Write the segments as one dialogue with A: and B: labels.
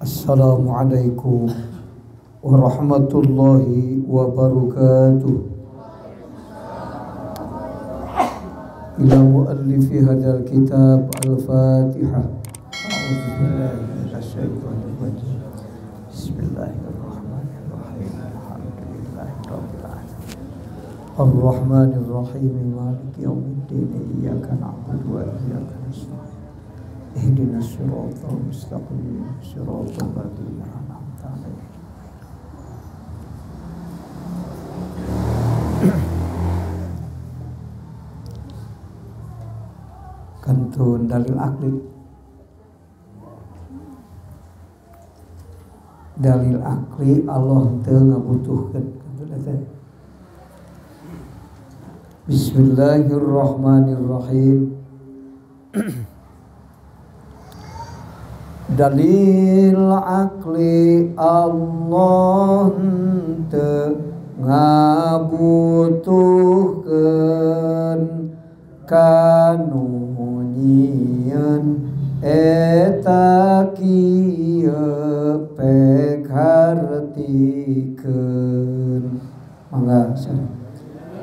A: Assalamualaikum warahmatullahi wabarakatuh. Ila muallifi hadzal kitab Al-Fatihah. A'udzu billahi minasyaitonir rajim. Bismillahirrahmanirrahim. Alhamdulillahirabbil alamin. Arrahmanir rahim, maliki yaumiddin, iyyaka na'budu wa iyyaka nasta'in. Ihdinas siratal mustaqim, siratal ladzina an'amta 'alaihim. Kantun dalil akli. Dalil akli Allah teu ngabutuhkeun. Kantun eta. Bismillahirrahmanirrahim. Dalil akli Allah teu ngabutuhkeun kanu nyieun eta kieu pek hartikeun. Mangga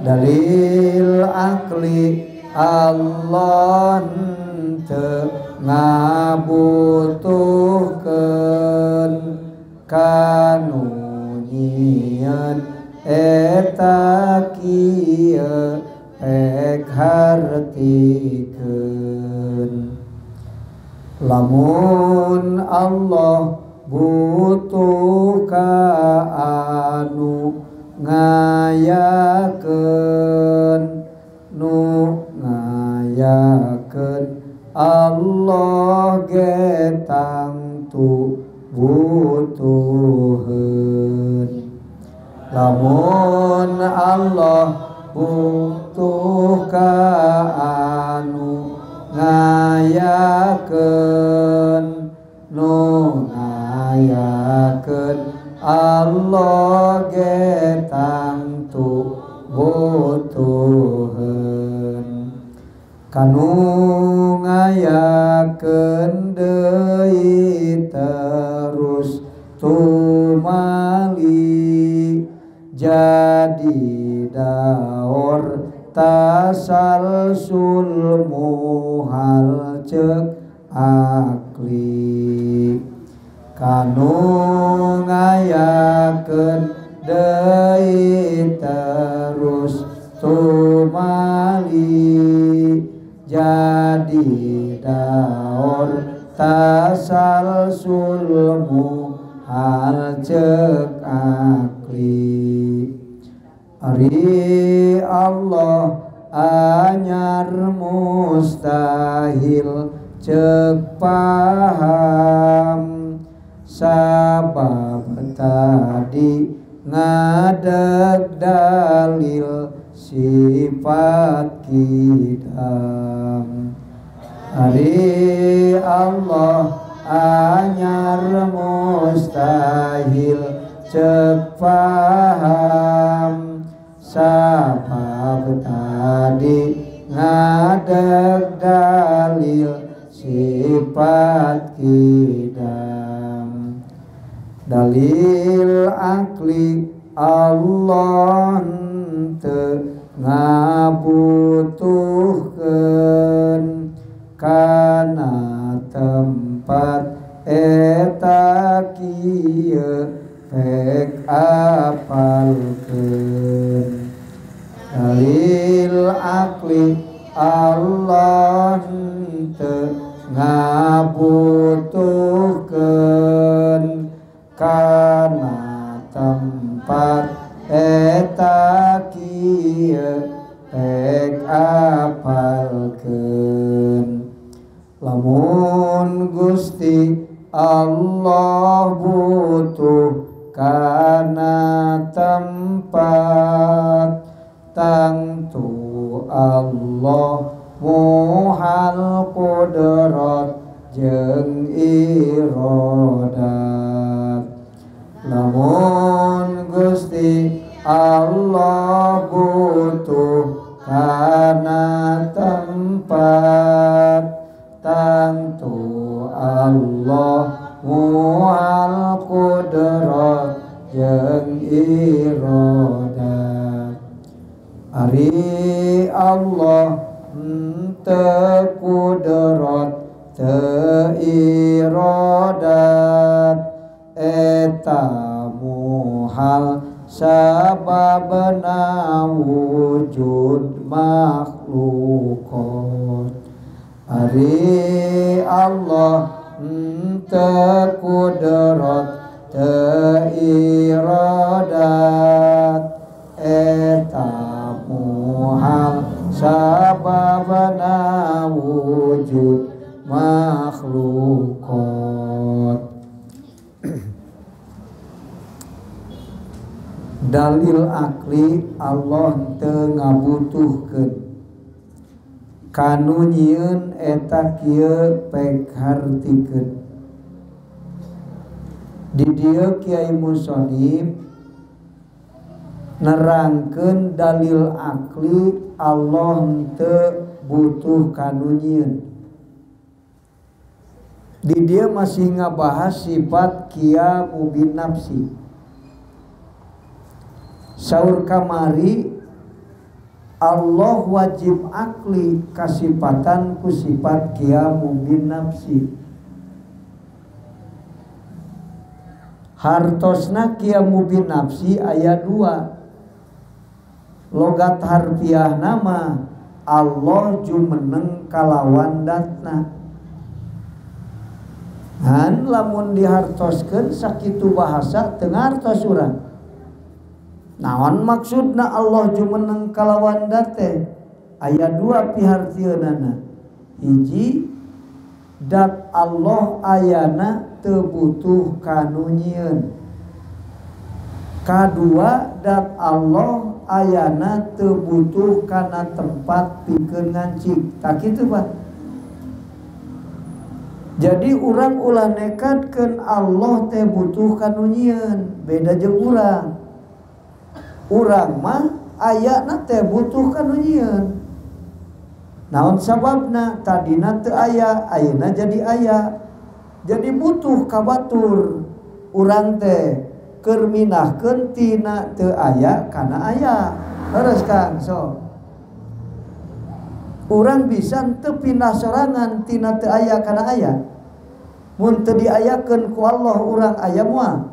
A: dalil akli Allah teu ngabutuhkeun kanu nyieun eta kieu pek hartikeun. Lamun Allah butuh ka anu ngayakeun, nu ngayakeun Allah ge tangtu butuheun. Lamun Allah butuh ka anu ngayakeun, nu ngayakeun Allah ge tangtu butuheun. Kanu ngayakeun deui terus tumali, jadi daor tasalsul muhal ceuk akli. Kanu ngayakeun deui terus tumali, jadi daor tasalsul muhal ceuk akli. Ari Allah anyar mustahil ceuk paham, sabab tadi ngadeg dalil sifat kidam. Ari Allah anyar mustahil ceuk paham, sabab tadi ngadeg dalil sifat kidam. Dalil akli Allah teu ngabutuhkeun kana tempat eta kieu pek apalkeun. Dalil akli Allah teu ngabutuhkeun kana tempat eta kieu pek apalkeun. Lamun Gusti Allah butuh kana tempat, tangtu Allah muhal qudrat jeung iradat. Lamun Gusti Allah butuh kana tempat, tangtu Allah Muhal kudrat jeung iradat. Ari Allah teu kudrat teu iradat eta muhal sababna wujud makhluqat. Ari Allah teu kudrat teu iradat eta muhal sababna wujud makhluqat. Dalil akli Allah teu ngabutuhkeun kanu nyieun eta kieu pek hartikeun. Di dieu Kiai Musonib nerangkeun dalil akli Allah teu butuh kanu nyieun. Di dieu masih ngabahas sifat qiyamu bin nafsi. Saur kamari Allah wajib akli kasipatan ku sifat qiyamu bin nafsi. Hartosna qiyamu bin nafsi aya dua. Logat harfiah nama Allah jumeneng kalawan datna. Han lamun dihartoskeun sakitu bahasa teu ngartos urang. Naon maksudna Allah jumeneng kalawan dat teh? Aya dua pihartieunana. Hiji, dat Allah ayana teu butuh kanu nyieun. Kadua, dat Allah ayana teu butuh kana tempat pikeun ngancik. Tak kitu Pak. Jadi urang ulah nekatkeun Allah teh butuh kanu nyieun, beda jeung urang. Urang mah ayana teh butuh kanu nyieun. Naon sababna? Tadina teu aya, ayeuna jadi aya. Jadi butuh ka batur. Urang teh keur minahkeun tina teu aya kana aya. Terus Kang, so. Urang bisa teu pindah sorangan tina teu aya kana aya. Mun teu diayakeun ku Allah urang aya moal.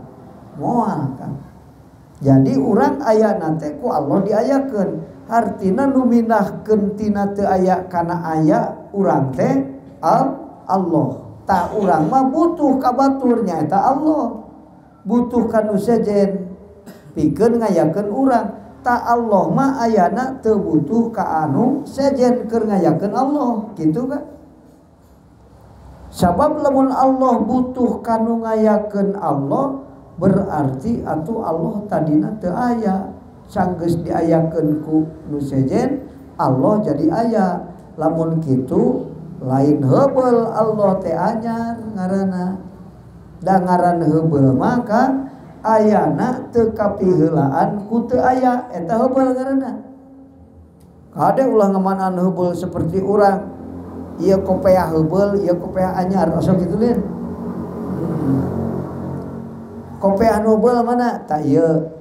A: Moal Kang. Jadi urang ayana teh ku Allah diayakeun. Artina nu mindahkeun tina teu aya kana aya urang teh Allah. Tah urang mah butuh ka batur nyaeta Allah. Butuh ka nu sejen pikeun ngayakeun urang. Tah Allah mah ayana teu butuh ka anu sejen keur ngayakeun Allah, kitu kan? Sabab lamun Allah butuh ka nu ngayakeun Allah, berarti atuh Allah tadina teu aya. Sanggeus diayakeun ku nu sejen, Allah jadi aya. Lamun kitu lain heubeul Allah teh anyar ngaranna. Da ngaran heubeul maka ayana teu kapiheulaan ku teu aya, eta heubeul ngaranna. Kade ulah ngamanaan heubeul seperti urang. Ieu kopeah heubeul, ieu kopeah anyar, osok kitu lin. Kopeah heubeul mana? Tah ieu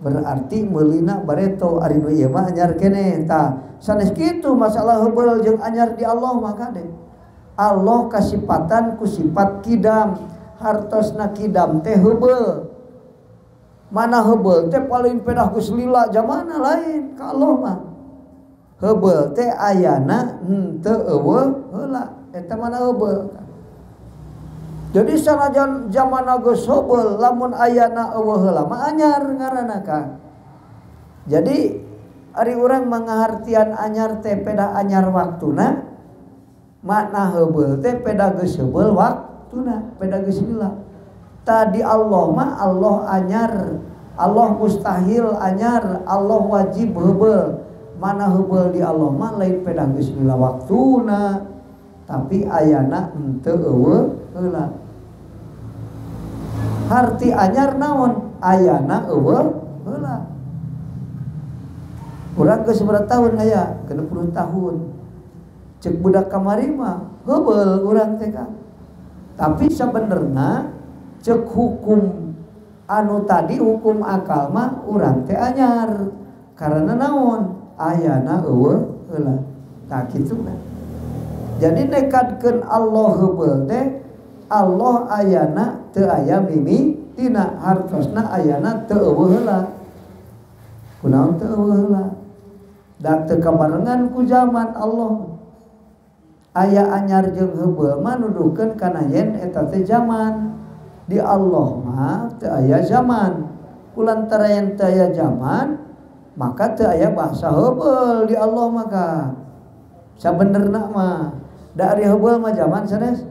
A: berarti meulina bareto ari nu ieu mah anyar keneh. Tah sanes kitu masalah heubeul jeung anyar di Allah mah kade. Allah kasipatan ku sifat kidam. Hartosna kidam teh heubeul. Mana heubeul teh paling pedah geus lila jamana lain ka Allah mah. Heubeul teh ayana henteu eueuh heula. Eta mana heubeul. Jadi sanajan jamana geus heubeul lamun ayana eueuh heula mah anyar ngaranna Kang. Jadi ari urang mangahartian anyar teh pedah anyar waktuna, makna heubeul teh pedah geus heubeul waktuna, pedah geus lila. Tadi Allah mah Allah anyar, Allah mustahil anyar, Allah wajib heubeul. Mana heubeul di Allah mah lain pedah geus lila waktuna, tapi ayana henteu eueuh heula. Harti anyar naon? Ayana eueuh heula. Urang geus sabaraha tahun aya? 60 tahun. Cek budak kamari mah heubeul urang teh Kang. Tapi sabenerna Cek hukum anu tadi hukum akal mah urang teh anyar karena naon ayana eueuh heula tah kitu kan. Jadi nekadkeun Allah heubeul teh Allah ayana teu aya mimitina hartosna ayana teu eueuh heula. Kunaon teu eueuh heula? Da teu kabarengan ku zaman Allah. Aya anyar jeung heubeul mah nuduhkeun kana yen eta teh zaman. Di Allah mah teu aya zaman. Kulantaran teu aya zaman maka teu aya bahasa heubeul di Allah maka. Sabenerna mah da ari heubeul mah zaman sanes.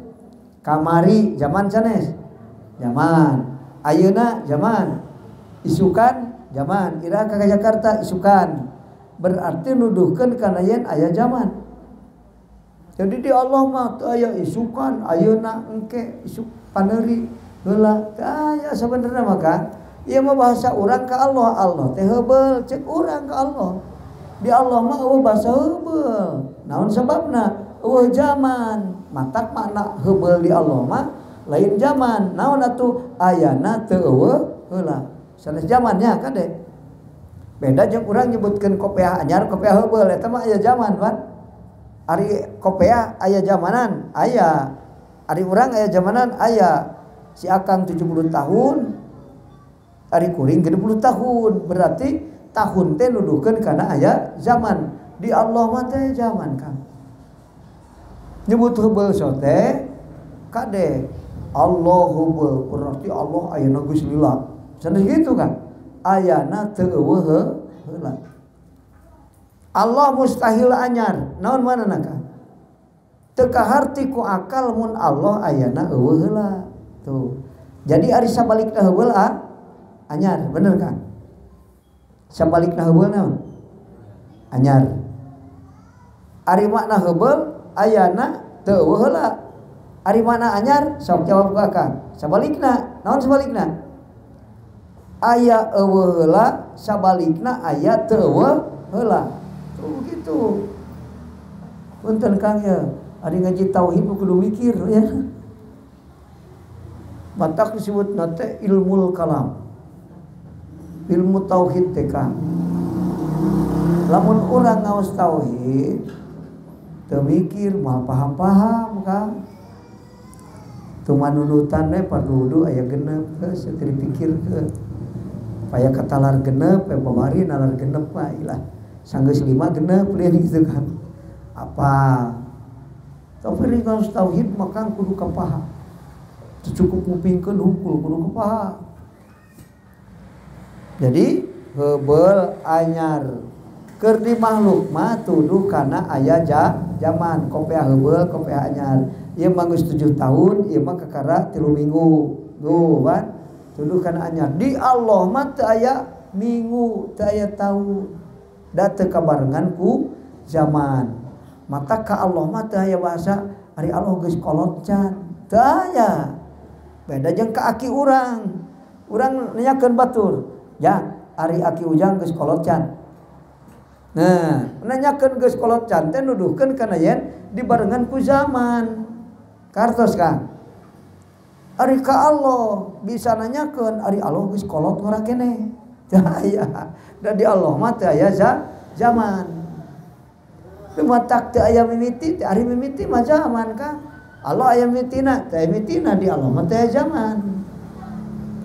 A: Kamari zaman sanes. Zaman. Ayeuna zaman. Isukan zaman. Ira ka Jakarta isukan. Berarti nuduhkeun kana yen aya zaman. Jadi di Allah mah teu aya isukan, ayeuna engke isuk paneuri heula teu aya sabenerna mah kan. Ieu mah bahasa urang ka Allah, Allah teh heubeul cek urang ka Allah. Di Allah mah eueuh bahasa heubeul. Naon sababna? Eueuh zaman. Matak makna heubeul di Allah mah lain zaman. Naon atuh ayana teu eueuh heula. Sanes zamannya kade. Beda jeung urang nyebutkeun kopiah anyar, kopiah heubeul eta mah aya zaman pan. Ari kopiah aya zamanan, aya. Ari urang aya zamanan, aya. Si akang 70 tahun, ari kuring 60 tahun. Berarti tahun teh nuduhkeun kana aya zaman. Di Allah mah teh zaman Kang. Nyebut heubeul sote kade Allah heubeul berarti Allah ayana geus lila. Sanes kitu kan? Ayana teu eueuh heula. Allah mustahil anyar. Naon manana Kang? Teu kaharti ku akal mun Allah ayana eueuh heula. Tuh. Jadi ari sabalikna heubeul anyar, bener kan? Sabalikna heubeul naon? Anyar. Ari makna heubeul ayana teu eueuh heula. Ari makna anyar sok jawab ku akang. Sabalikna, naon sabalikna? Aya eueuh heula, sabalikna aya teu eueuh heula. Tuh gitu. Punten Kang ya, ari ngaji tauhid kudu mikir ya. Matak disebutna teh ilmul kalam. Ilmu tauhid teh Kang. Lamun urang ngaos tauhid teu mikir moal paham-paham Kang. Teu manunutan we pardu aya genep geus teu dipikirkeun. Paya katalar genep, we babari nalar genep mah ilah. Sanggeus 5 genep lieur gitu kan. Apa? Tapi ngaos tauhid mah Kang kudu kapaham. Teu cukup ngupingkeun hungkul kudu kapaham. Jadi heubeul anyar keur di makhluk mah tuduh kana aya zaman kopiah heubeul kopiah anyar. Ieu mah geus 7 tahun, ieu mah kakara 3 minggu. Tuh kan tuduh kana anyar. Di Allah mah teu aya minggu, teu aya taun. Da teu kabarengan ku zaman. Mata ka Allah mah teu aya bahasa ari Allah geus kolot can. Teu aya. Beda jeung ka aki urang. Urang nanyakeun batur. Ya, ari aki ujang geus kolot can. Nah, nanyakeun geus kolot can teh nuduhkeun kana yen dibarengan ku zaman. Kartos Kang. Ari ka Allah bisa nanyakeun ari Allah geus kolot ngora keneh. Teu aya. Da di Allah mah teu aya zaman. Teu matak teu aya mimiti, teu ari mimiti mah zaman Kang. Allah aya mimitina, teu aya mimitina di Allah mah teu aya zaman.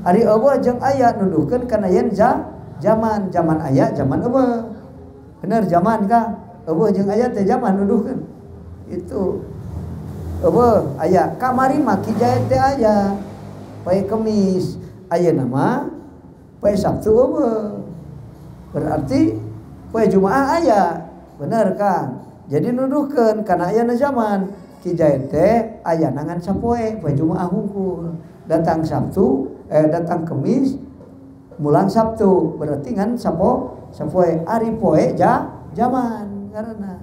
A: Ari eueuh jeung aya nuduhkeun kana yen zaman, zaman aya, zaman eueuh. Bener zaman Kang. Eueuh jeung aya teh zaman nuduhkeun. Itu. Eueuh aya kamari mah Ki Jaid teh aya. Poe Kemis, ayeuna mah poe Sabtu eueuh. Berarti poe Jumaah aya. Bener Kang. Jadi nuduhkeun kana ayana zaman. Ki Jaid teh ayana ngan sapoe, poe Jumaah hungkul. Datang Sabtu, datang Kemis, mulang Sabtu. Berarti ngan sapoe ari poe zaman karena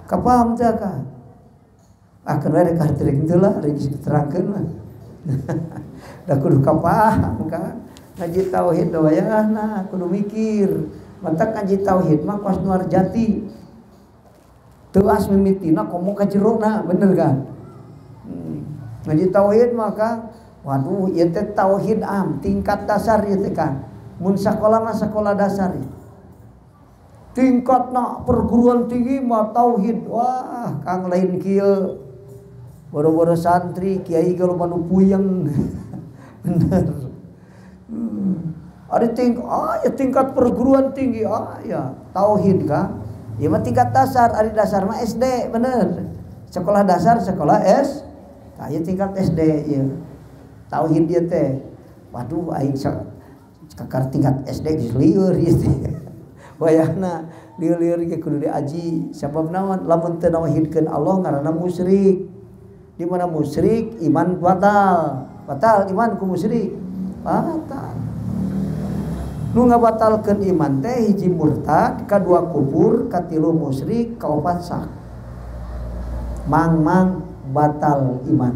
A: kapaham teh Kang. Akan we rek harteureun teu lah, rek diterangkeun mah. Da kudu kapaham Kang. Ngaji tauhid wayahna kudu mikir. Matak ngaji tauhid mah kos nu arjati. Teu as mimitina komo ka jerona, bener kan? Ngaji tauhid maka waduh ieu teh tauhid am tingkat dasar ieu teh kan. Mun sakola mah sakola dasar. Tingkatna perguruan tinggi mah tauhid. Wah, Kang lain kieu. Boro-boro santri kiai ge loba nu puyeng. Bener. Ada ya tingkat perguruan tinggi, ya tauhid kan. Ieu mah tingkat dasar, ari dasar mah SD, bener. Sekolah dasar, sekolah S. Tah ieu tingkat SD ieu. Tauhid ieu teh. Waduh aing kakar tingkat SD geus lieur ieu teh. Wayahna lieur-lieur ge kudu diaji. Sabab naon? Lamun teu nauhidkeun Allah ngaranna musyrik. Di mana musyrik iman batal. Batal iman ku musyrik. Batal. Nu ngabatalkeun iman teh hiji murtad, kadua kufur, katilu musyrik, kaopat sak. Mang-mang batal iman.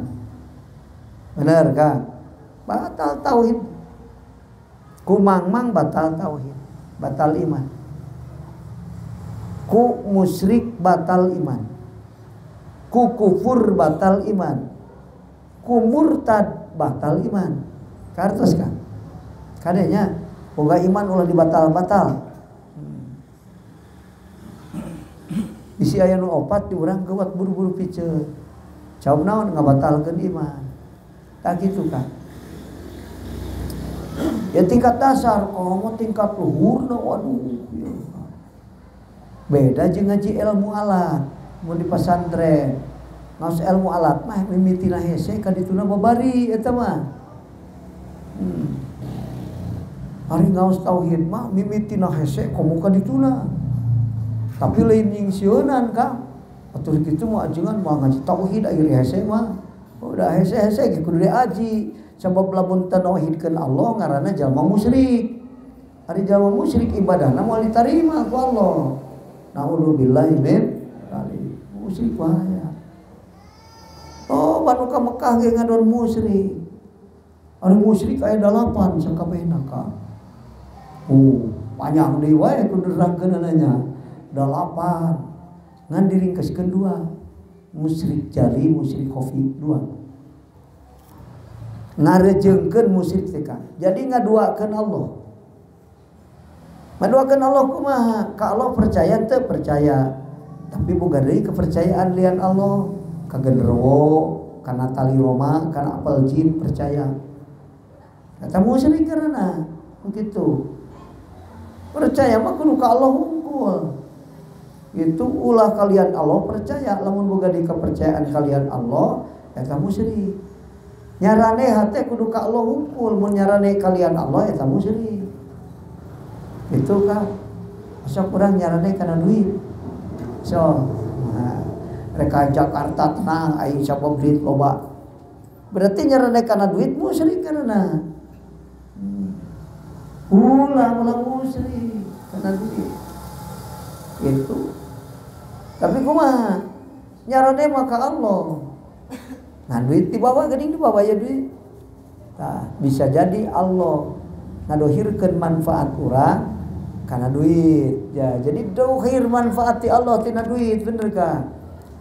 A: Bener kan? Batal tauhid. Ku mang-mang batal tauhid, batal iman. Ku musyrik batal iman. Ku kufur batal iman. Ku murtad batal iman. Kartos kan? Kadenya boga iman ulah dibatal-batal. Bisi aya nu opat di urang geuwat buru-buru piceun. Jawab naon ngabatalkeun iman. Tak kitu kan. Ya tingkat dasar, komo tingkat luhurna waduh. Beda jeung ngaji ilmu alat mun di pesantren. Ngaos ilmu alat mah mimitina hese ka dituna babari eta mah. Ari ngaos tauhid mah mimitina hese komo ka dituna. Tapi lain nyingsieunan Kang. Atuh kitu mah ajengan mah ngaji tauhid akhir hese mah. Udah hese-hese ge kudu diaji. Sabab lamun teu nauhidkeun Allah ngaranna jalma musyrik. Ari jalma musyrik ibadahna moal ditarima ku Allah. Naudzubillahi min dzalik. Musyrik bahaya. Oh, banu ka Mekah ge ngadon musyrik. Ari musyrik aya 8 sakabehna ka. Oh, panjang deui wae kudu nerangkeunana nya. 8. Ngan diringkeskeun 2. Musyrik jari, musyrik khafi 2. Ngarejengkeun musyrik teh ka. Jadi ngaduakeun Allah. Ngaduakeun Allah kumaha? Ka Allah percaya teu percaya. Tapi boga deui kepercayaan lian Allah, ka genderuwo, kana tali Roma, kana apel jin percaya. Kata musyrik karena begitu. Percaya mah kudu ka Allah hungkul. Itu ulah kalian Allah percaya, lamun boga deui kepercayaan kalian Allah, eta musyrik. Nyarane hate kudu ka Allah hungkul, mun nyarane kalian Allah eta musyrik. Itu kan sok urang nyarane kana duit. So, nah, reka Jakarta tenang aing sabab duit loba. Berarti nyarane kana duit musyrik karena. Ulah ulah musyrik kana duit. Itu. Tapi kumaha? Nyarane mah ka Allah. Nah duit dibawa geuning dibawa ya duit. Nah, bisa jadi Allah ngadohirkeun manfaat urang karena duit. Ya, jadi dohir manfaat ti Allah tina duit, bener ka?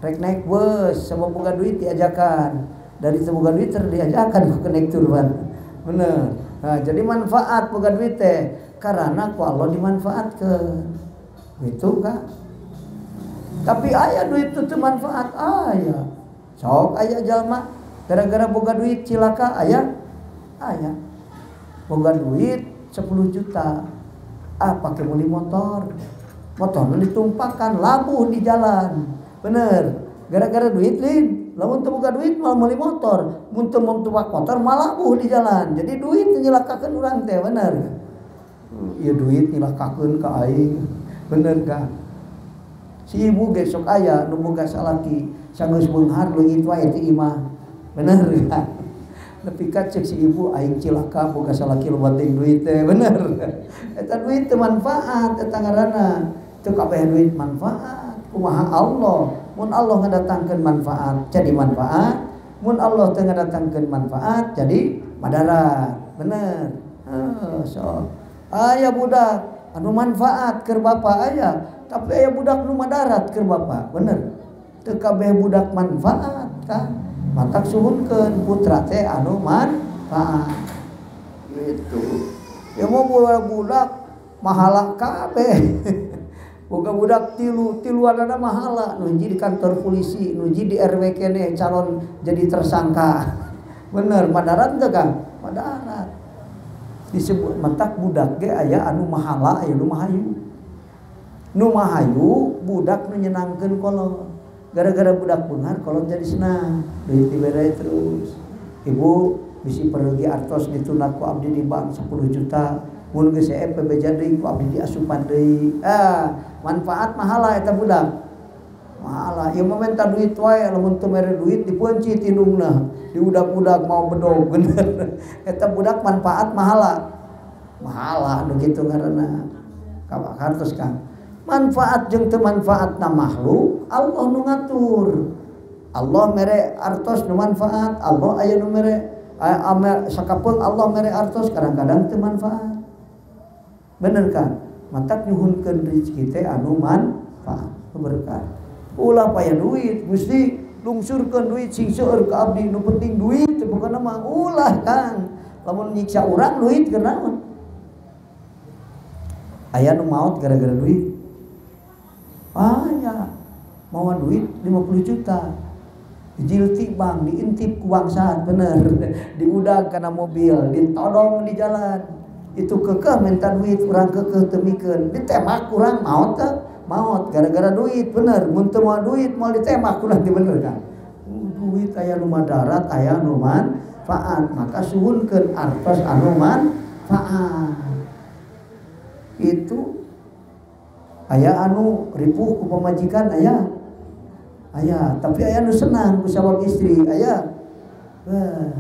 A: Rek naik bus sama boga duit diajakan. Dari teu boga duit ter diajakan ku naik turban. Bener. Nah, jadi manfaat boga duit teh karena ku Allah dimanfaatkeun. Gitu ka? Tapi aya duit teu manfaat aya. Sok aya jalma gara-gara boga duit cilaka aya. Aya. Boga duit 10 juta. Ah, pakai beli motor. Motornya ditumpahkan, labuh di jalan. Bener. Gara-gara duit lin. Lamun teu boga duit malah meuli motor. Mun teu tumpak motor malah labuh di jalan. Jadi duit nyilakakeun urang teh, bener. Ieu duit nyilakakeun ka aing. Bener ka? Si ibu ge sok aya nu boga salaki sanggeus beunghar leungit wae ti imah. Bener ka? Nepi ka ceuk si ibu aing cilaka boga salaki loba teuing duit teh, bener. Eta duit teu manfaat eta ngaranna. Teu kabeh duit manfaat. Kumaha Allah? Mun Allah ngadatangkeun manfaat jadi manfaat, mun Allah teu ngadatangkeun manfaat jadi madarat. Bener. So aya budak anu manfaat keur bapa aya, tapi aya budak nu madarat keur bapa. Bener. Teu kabeh budak manfaat kan. Matak suhunkeun putra teh anu manfaat. Gitu. Ya mau budak mahala kabeh. Boga budak tiluanana mahala, nu hiji di kantor polisi, nu hiji di RW keneh calon jadi tersangka. Bener, madarat teu Kang? Madarat. Disebut matak budak ge aya anu mahala, aya nu mahayu. Nu mahayu budak nu nyenangkeun kolot. Gara-gara budak beunghar kolot jadi senang, duit dibere terus. Ibu bisi pergi artos ditunda ku abdi di bank 10 juta. Mun geus bebeja deui ku abdi diasupan deui. Ah, manfaat mahala eta budak. Mahala ieu mah menta duit wae, lamun teu mere duit dipeunci tindungna. Diudak-udak mau bedog bener. Eta budak manfaat mahala. Mahala nu kitu ngaranna. Kahartos Kang. Manfaat jeung teu manfaatna makhluk Allah nu ngatur. Allah mere artos nu manfaat, Allah aya nu mere sakapeung Allah mere artos kadang-kadang teu manfaat. Bener kan? Matak nyuhunkeun rezeki teh anu manfaat, berkah. Ulah paya duit, Gusti lungsurkeun duit sing seueur ka abdi, nu penting duit teh pokona mah ulah Kang. Lamun nyiksa urang duit keur naon? Aya nu maot gara-gara duit. Aya mawa duit 50 juta. Dijilti bang, diintip ku bangsat, bener. Diudag kana mobil, ditodong di jalan. Itu kekeh minta duit, urang kekeh teu mikeun, ditembak urang maot teu? Maot gara-gara duit, bener. Mun teu moal duit moal ditembak urang teh bener kan. Duit aya nu madarat, aya nu manfaat, maka suhunkeun artos anu manfaat. Itu aya anu ripuh ku pamajikan aya. Aya, tapi aya nu senang ku sabab istri, aya. Wah.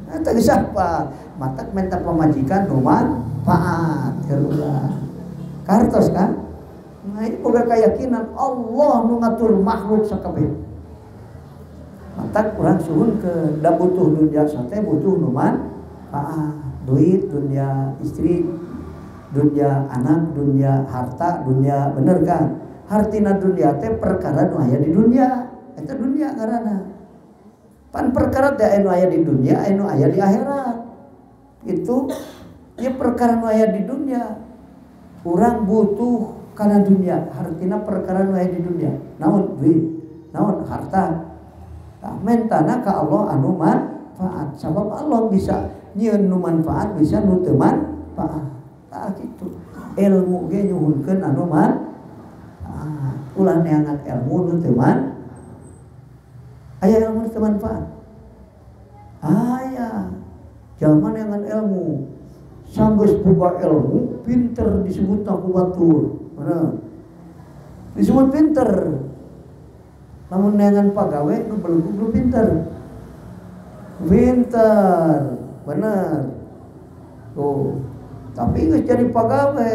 A: Eta geus apa? Matak minta pamajikan nu manfaat keur urang. Kartos kan? Nah, ini boga keyakinan Allah nu ngatur makhluk sakabeh. Matak urang suhunkeun, da butuh dunia sate butuh nu manfaat. Duit, dunia istri, dunia anak, dunia harta, dunia bener kan? Hartina dunia teh perkara nu aya di dunia. Eta dunia ngaranna. Pan perkara teh anu aya di dunia, anu aya di akhirat. Itu ya perkara nu aya di dunia. Urang butuh kana dunia, hartina perkara nu aya di dunia. Naon duit, naon harta. Tah mentana ka Allah anu manfaat. Sabab Allah bisa nyieun nu manfaat, bisa nu teu manfaat. Tah kitu. Ilmu ge nyuhunkeun anu manfaat. Ulah neangan ilmu nu teu manfaat. Aya ilmu teu manfaat. Aya jalma neangan ilmu. Sanggeus boga ilmu, pinter disebutna ku batur. Bener. Disebut pinter. Lamun neangan pagawe nu belugug nu pinter. Pinter, bener. Tuh. Tapi geus jadi pagawe.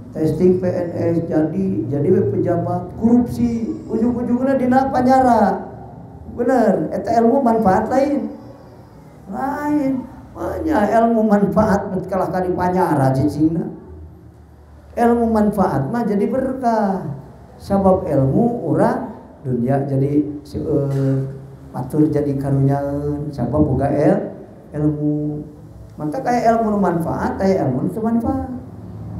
A: Testing PNS jadi we pejabat, korupsi, ujung-ujungna dina panjara. Bener, eta ilmu manfaat lain. Lain. Banyak ilmu manfaat kalah ka di panjara cicingna. Ilmu manfaat mah jadi berkah. Sabab ilmu urang dunia jadi seueur, batur jadi karunyaeun sabab boga ilmu. Maka aya ilmu nu manfaat, aya ilmu nu teu manfaat.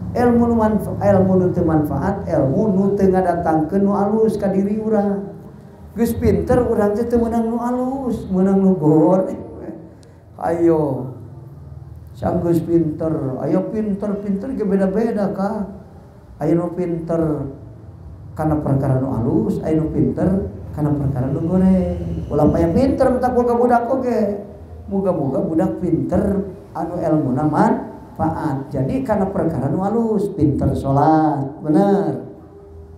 A: Ilmu nu manfaat, ilmu nu teu manfaat, ilmu nu teu ngadatangkeun nu alus ka diri urang. Geus pinter urang teh teu meunang nu alus, meunang nu goreng. Ayo. Sanggeus pinter, ayo pinter-pinter ge beda-beda ka. Aya nu pinter kana perkara nu alus, aya nu pinter kana perkara nu goreng. Ulah paya pinter mentak boga budak oge. Moga-moga budak pinter anu elmuna manfaat. Jadi kana perkara nu alus, pinter salat, bener.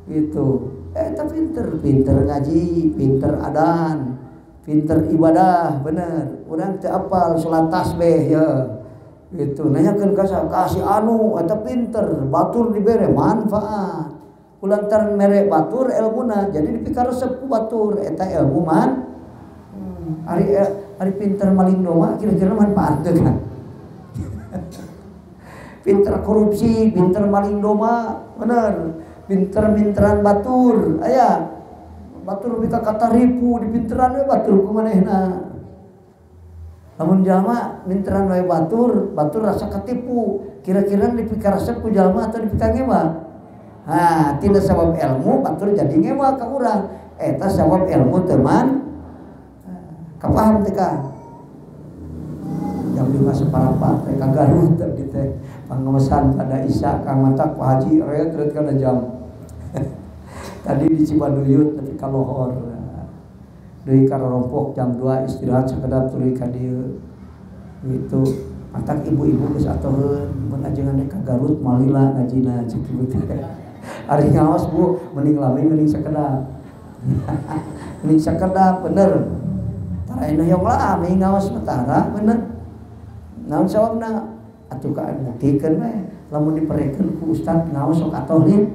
A: Gitu. Eta pinter, pinter ngaji, pinter adan, pinter ibadah, bener. Urang teu apal salat tasbih ya. Gitu. Nanyakeun ka kasih anu eta pinter, batur dibere manfaat. Kulantaran mere batur elmuna jadi dipikaresep ku batur eta ilmu man. Ari pinter maling domba kira-kira manfaat teu kan? Pinter korupsi, pinter maling domba, bener. Pinter minteran batur, aya. Batur bika kataripu dipinteran we batur ku manehna. Lamun jalma minteran we batur, batur rasa ketipu. Kira-kira dipikaresep ku jalma atau dipika ngewa? Ha, tidak sabab ilmu batur jadi ngewa ka urang. Eta sabab ilmu teman. Kapaham teh ka? Jam 5.15 teh ka Garut tadi teh pangaosan pada Isya Kang Matak Pak Haji ret-ret kana jam. Tadi di Cibaduyut tapi ka lohor. Deui ka Rorompok jam 2 istirahat sakedap tuluy ka dieu. Gitu. Matak ibu-ibu geus atoheun mun ajengan ka Garut malila ngajina cek ibu teh. Ari ngaos Bu, mending lami mending sakedap. Mending sakedap bener. Tara anu hoyong lami ngaos mah tara bener. Naon sababna? Atuh ka buktikeun we lamun diperekeun ku ustad ngaos sok atoh lin.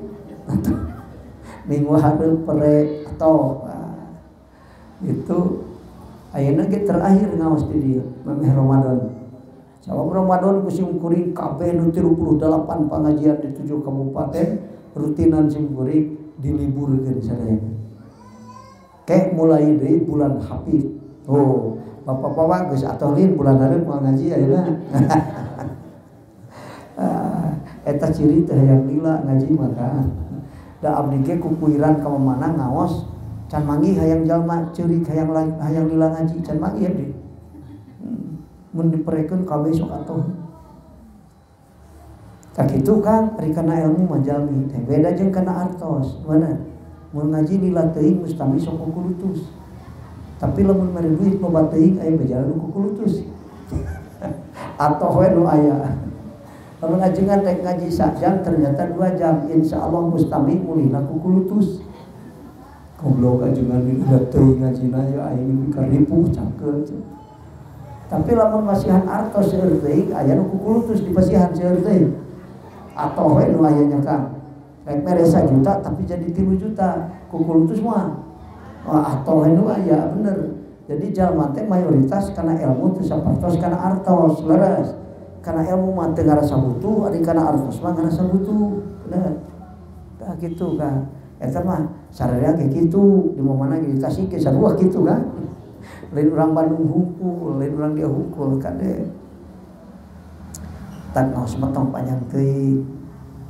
A: Minggu hareup pere atoh. Itu ayeuna ge terakhir ngaos di dieu memeh Ramadan. Sabab Ramadan ku sim kuring kabeh nu 38 pangajian di 7 kabupaten rutinan sim kuring diliburkeun sadayana. Ke mulai deui bulan Hafid. Oh, bapak-bapak geus atoh lin bulan hareup moal ngaji ayeuna. Eta ciri teh hayang lila ngaji mah kan. Da abdi ge kukuiran ka mamana ngaos can manggih hayang jalma ceurik hayang hayang lila ngaji can manggih abdi. Mun diperekeun kabeh sok atoh. Tah kitu Kang, ari kana ilmu mah jalmi teh beda jeung kana artos, bener. Mun ngaji lila teuing mustami sok kukulutus. Tapi lamun mere duit loba teuing aya bejalan nu kukulutus. Atoh we nu aya. Lamun ajengan rek ngaji sajam ternyata 2 jam, insyaallah mustami mulihna kukulutus. Goblok ajengan lila teuing ngajina ya aing karipuh cangkeul. Tapi lamun masihan artos seueur teuing aya nu kukulutus di pasihan seueur teuing. Atoh we nu aya nya Kang. Rek mere 1 juta tapi jadi 3 juta, kukulutus mah. Wah, atoh we nu aya bener. Jadi jalma teh mayoritas kana ilmu teu sapertos kana artos, leres. Kana ilmu mah teu ngarasa butuh, ari kana artos mah ngarasa butuh. Bener. Tah kitu Kang. Eta mah sararea ge kitu, di mana ge di Tasik ge sarua kitu kan. Lain urang Bandung hungkul, lain urang dia hungkul kade. Tak ngaos mah tong panjang teuing.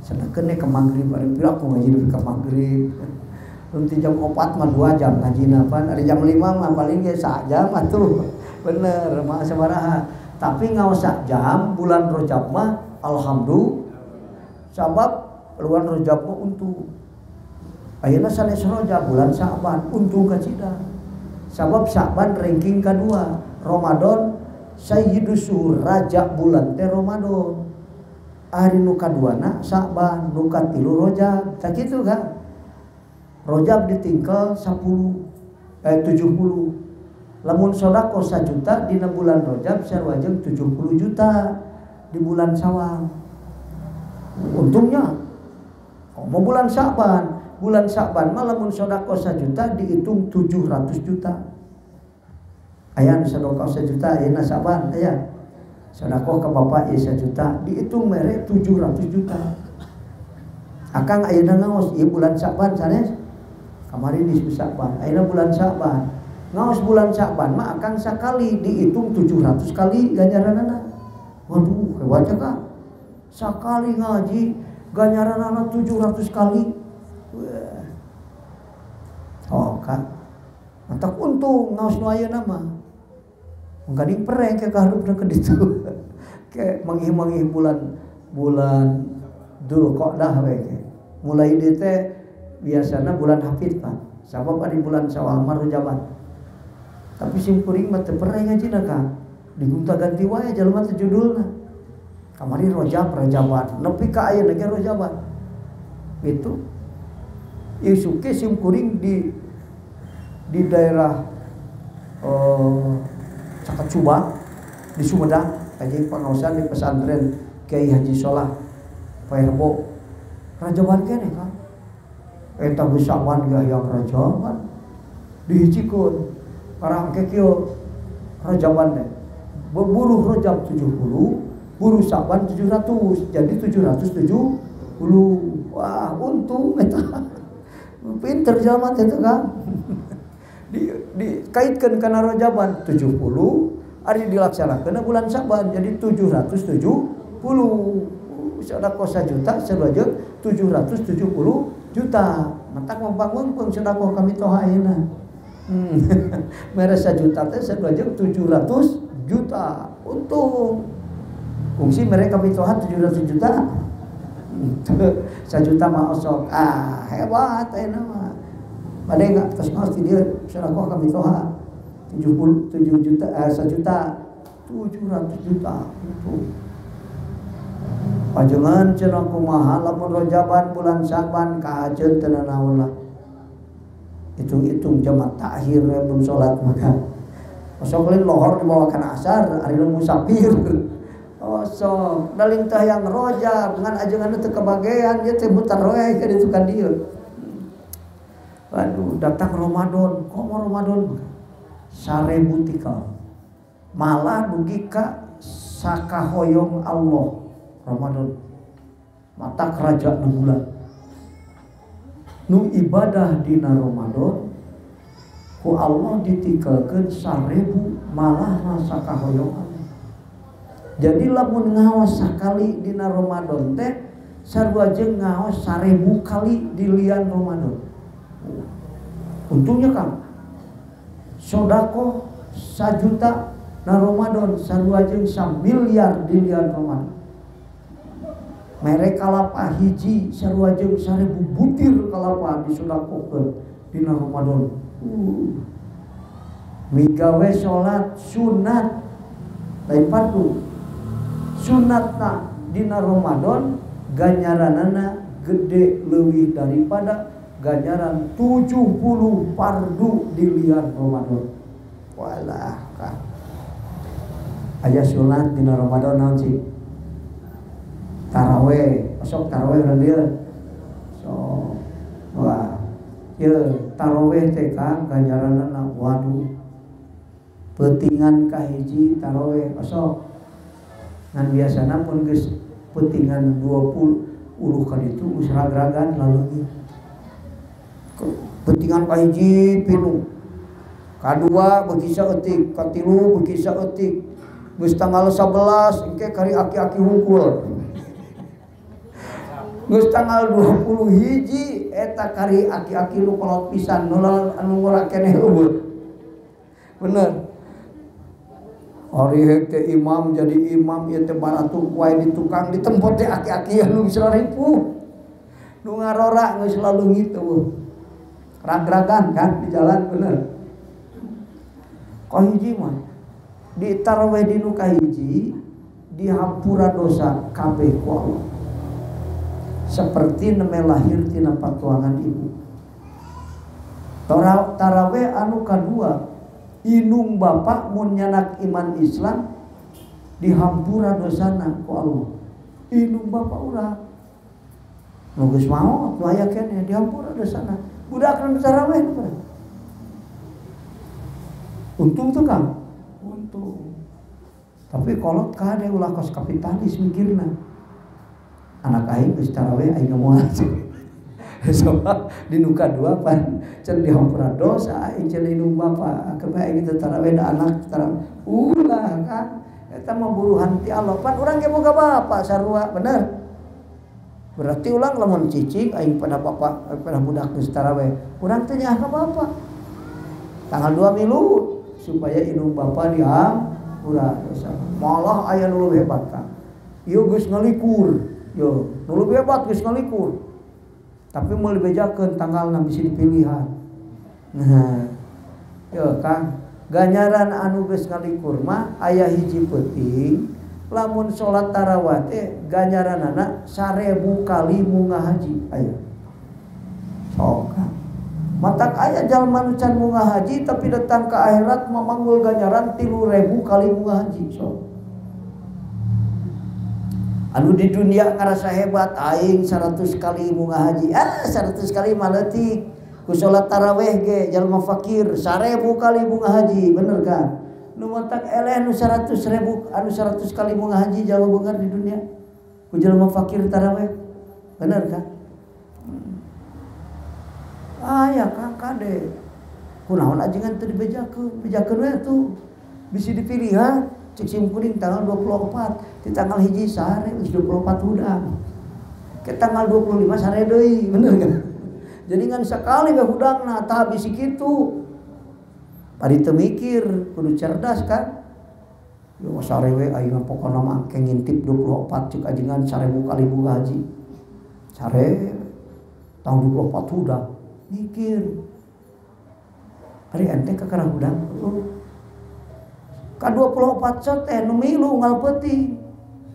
A: Sedengkeun ka magrib ari pira aku ngaji nepi ka magrib. Nanti jam 4 mah 2 jam ngajina pan, ari jam 5 mah paling ge sajam atuh. Bener, mah sabaraha. Tapi ngaos jam bulan Rajab mah alhamdulillah. Sabab bulan Rajab mah untung. Ayeuna sanes Rajab bulan Sa'ban untung kacida. Sabab Sa'ban ranking kedua, Ramadan Sayyidus Syuhur raja bulan teh Ramadan. Ari nu kaduana Sa'ban, nu katilu Rajab. Tah kitu kan. Rajab ditingkel 70. Lamun sedekah 1 juta dina bulan Rajab sarua jeung 70 juta di bulan Syawal. Untungnya. Komo bulan Sa'ban, bulan Sa'ban mah lamun sedekah 1 juta dihitung 700 juta. Aya nu sedekah 1 juta ayeuna Sa'ban aya. Sedekah ka bapak ieu 1 juta dihitung mere 700 juta. Akang ayeuna ngaos ieu bulan Sa'ban sanes. Kamari di Sa'ban, ayeuna bulan Sa'ban. Ngaos bulan Sa'ban mah akang sakali dihitung 700 kali ganjaranana. Waduh, hebatnya Kang. Sakali ngaji ganjaranana 700 kali. Wah. Oh, Kang. Mantak untung ngaos nu ayeuna mah. Mangkaning pereng ke kaharupna ke ditu. Ke mangih-mangih bulan Dzulqa'dah we ke. Mulai dieu teh biasana bulan Hafid Pak. Sabab ari bulan Syawal mah Rajaban. Tapi sim kuring mah teu pereng ngajina Kang. Digonta-ganti wae jalma teh judulna. Kamari Rajab Rajaban, nepi ka ayeuna ge Rajaban. Itu isuke sim kuring di daerah Caket Subang di Sumedang, kaji pangaosan di pesantren Kiai Haji Solah Pairbo. Rajaban keneh Kang. Eta geus saban ge hayang Rajaban. Dihijikeun parang ke kieu Rajaban teh. Buruh Rajab 70, buruh Sa'ban 700, jadi 770. Wah, untung eta. Pinter jelema teh teh Kang. Dikaitkeun kana Rajaban 70 ari dilaksanakeun bulan Saban jadi 770. Sedekah 1 juta sarua jeung 770 juta. Matak membangun sedekah kami toha ayeuna. Mere 1 juta teh sarua jeung 700 juta. Untung. Kungsi mere kami toha 700 juta. 1 juta mah osok. Ah, hebat ayeuna mah. Bade enggak tos ngaos di dieu sedekah kami toha 77 juta 1 juta 700 juta. Untung. Pajengan cenah kumaha lamun Rajaban bulan Saban kahajeun teu nanaon lah. Hitung-hitung jamak takhir belum salat maka. Osok lain lohor dibawa kana asar ari nu musafir. Osok daling teh yang rojab ngan ajengan teu kebagean ieu teh muter we ka ditu ka dieu. Waduh, datang Ramadan, kok mau Ramadan? 1000 tikal. Malah dugi ka sakahoyong Allah Ramadan. Mata kerajaan bulan. Nu ibadah dina Ramadan ku Allah ditikalkeun 1000 malah sakahoyong Allah. Jadi lamun ngaos sakali dina Ramadan teh sarua jeung ngaos 1000 kali di lian Ramadan. Untungnya Kang, sodakoh 1 juta na Ramadan sarua jeung 1 miliar di lian Ramadan. Mere kalapa hiji sarua jeung 1000 butir kalapa disodakohkeun dina Ramadan. Migawe salat sunat lain fardu. Sunatna dina Ramadan ganjaranana gede leuwih daripada ganjaran 70 fardu di lian Ramadan. Walah kah. Aya sunat dina Ramadan naon sih? Taraweh, sok taraweh urang dieu. Sok. Wah. Ieu taraweh teh Kang ganjaranana waduh. Peutingan kahiji taraweh osok. Ngan biasana pun geus peutingan 20 uluh ka ditu geus ragragan laleungit. Peutingan kahiji pinuh. Kadua beuki saeutik, katilu beuki saeutik. Geus tanggal 11 engke kari aki-aki hungkul. Geus tanggal 20 hiji eta kari aki-aki nu kolot pisan nu anu ngora keneh eueuh. Bener. Ari hek teh imam jadi imam ieu teh baratuk wae di tukang di tempat teh aki-aki anu geus ripuh. Nu ngarora geus laleungit eueuh. Ragragan kan di jalan bener. Kahiji mah di tarawih di nu kahiji dihampura dosa kabeh ku Allah. Seperti neme lahir tina patuangan ibu. Tarawih anu kadua inung bapak mun nyanak iman Islam dihampura dosana ku Allah. Inung bapak urang nu geus maot nu aya keneh dihampura dosana. Budak nu tarawih nu. Untung tuh Kang. Untung. Tapi kolot kade ulah kos kapitalis mikirna. Anak aing geus tarawih aing moal. Sebab di nu kadua pan can dihampura dosa aing can indung bapa kepe aing teu tarawih da anak tarawih. Ulah kan eta mah buruhan ti Allah pan urang ge boga bapa sarua bener. Berarti ulang lamun cicing aing pada bapak pada budak geus tarawih urang teh nyaah ka bapa. Tanggal 2 milu supaya indung bapa dihampura dosa. Malah aya nu leuwih hebat kan. Ieu geus ngalikur. Yo, nu leuwih hebat geus ngalikur. Tapi mau dibejakeun tanggalna bisi dipilihan. Nah, yo Kang, ganjaran anu geus ngalikur mah aya hiji peuting lamun salat tarawih teh ganjaranana 1000 kali munggah haji aya. Sok Kang. Matak aya jalma nu can munggah haji tapi datang ke akhirat mamanggul ganjaran 3000 kali munggah haji sok. Anu di dunia ngerasa hebat aing 100 kali munggah haji, 100 kali mah leutik ku salat tarawih ge jalma fakir 1000 kali munggah haji bener kan. Nu matak eleh nu 100.000 anu 100 kali munggah haji jalma beungar di dunia ku jalma fakir tarawih bener kan. Aya Kang kade. Kunaon ajengan teu dibejakeun, bejakeun we atuh. Bisi dipilihan cek sim kuring tanggal 24, di tanggal 1 sare geus 24 hudang. Ke tanggal 25 sare deui, bener kan? Jadi ngan sakali we hudangna tah bisi kitu. Tadi teu mikir, kudu cerdas kan? Yo sare we aing pokona mah engke ngintip 24 cek ajengan 1000 kali bunga haji. Sare tanggal 24 hudang mikir. Ari ente kakara hudang. Ka 24 cot teh nu milu unggal peuting.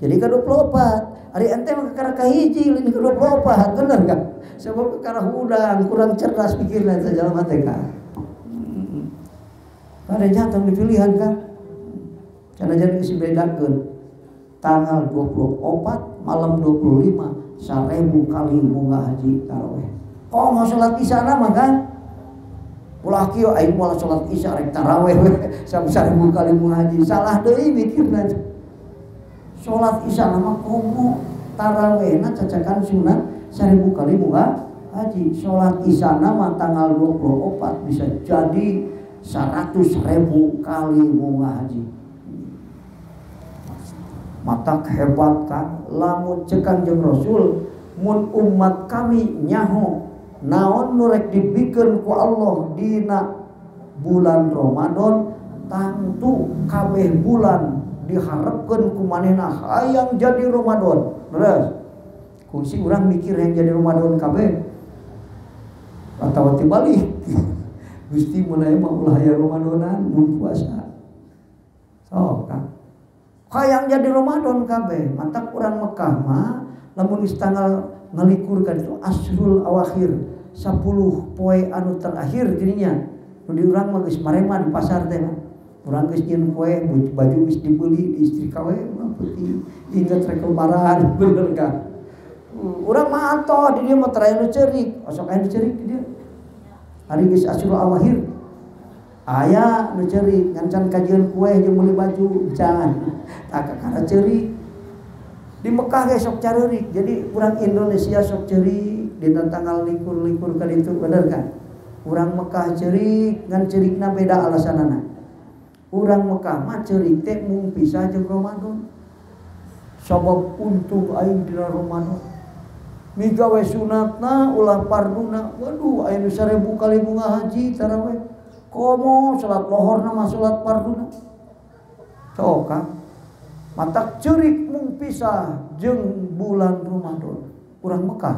A: Jadi ka 24, ari ente mah kakara kahiji lain ka 24, bener kan? Sebab kakara hudang kurang cerdas pikirna teh jalma teh kan. Pada jatah dipilihan kan. Karena jadi geus dibedakeun. Tanggal 24 malam 25 1000 kali bunga haji tarawih. Kok mau salat isya mah kan? Ulah kieu aing moal salat isya rek tarawih we 1000 kali bunga haji. Salah deui mikirna. Salat isya mah komo tarawihna cacakan sunat 1000 kali bunga haji. Salat isya mah tanggal 24 bisa jadi 100.000 kali bunga haji. Matak hebat kan lamun cek Kangjeng Rasul mun umat kami nyaho naon nu rek dibikeun ku Allah dina bulan Ramadan tangtu kabeh bulan diharepkeun ku manehna hayang jadi Ramadan. Terus kungsi urang mikir yang jadi Ramadan kabeh atawa tibalik. Gusti mun aya mah ulah aya Ramadanan mun puasa. Sok kan hayang jadi Ramadan kabeh. Matak urang Mekah mah lamun geus tanggal ngalikur kan itu asrul awakhir 10 poe anu terakhir jadinya. Nu di urang mah geus marema di pasar teh. Urang geus nyieun kue, baju geus dibeli di istri kawe mah putih inget rek lebaran bener kan. Urang mah atoh di dieu mah teu aya nu ceurik, osok aya nu ceurik di dieu. Ari geus asrul awakhir aya nu ceurik ngan can kajieun kue jeung meuli baju can. Tah kakara ceurik. Di Mekah ge sok careurik. Jadi urang Indonesia sok ceurik dina tanggal likur-likur ka ditu bener kan? Urang Mekah ceurik ngan ceurikna beda alasanana. Urang Mekah mah ceurik teh mung pisah jeung Ramadan. Sabab untung aing dina Ramadan. Migawe sunatna ulah farduna. Waduh aya nu 1000 kali bunga haji tarawih. Komo salat lohorna mah salat farduna. Sok kan? Matak ceurik mung pisah jeung bulan Ramadan. Urang Mekah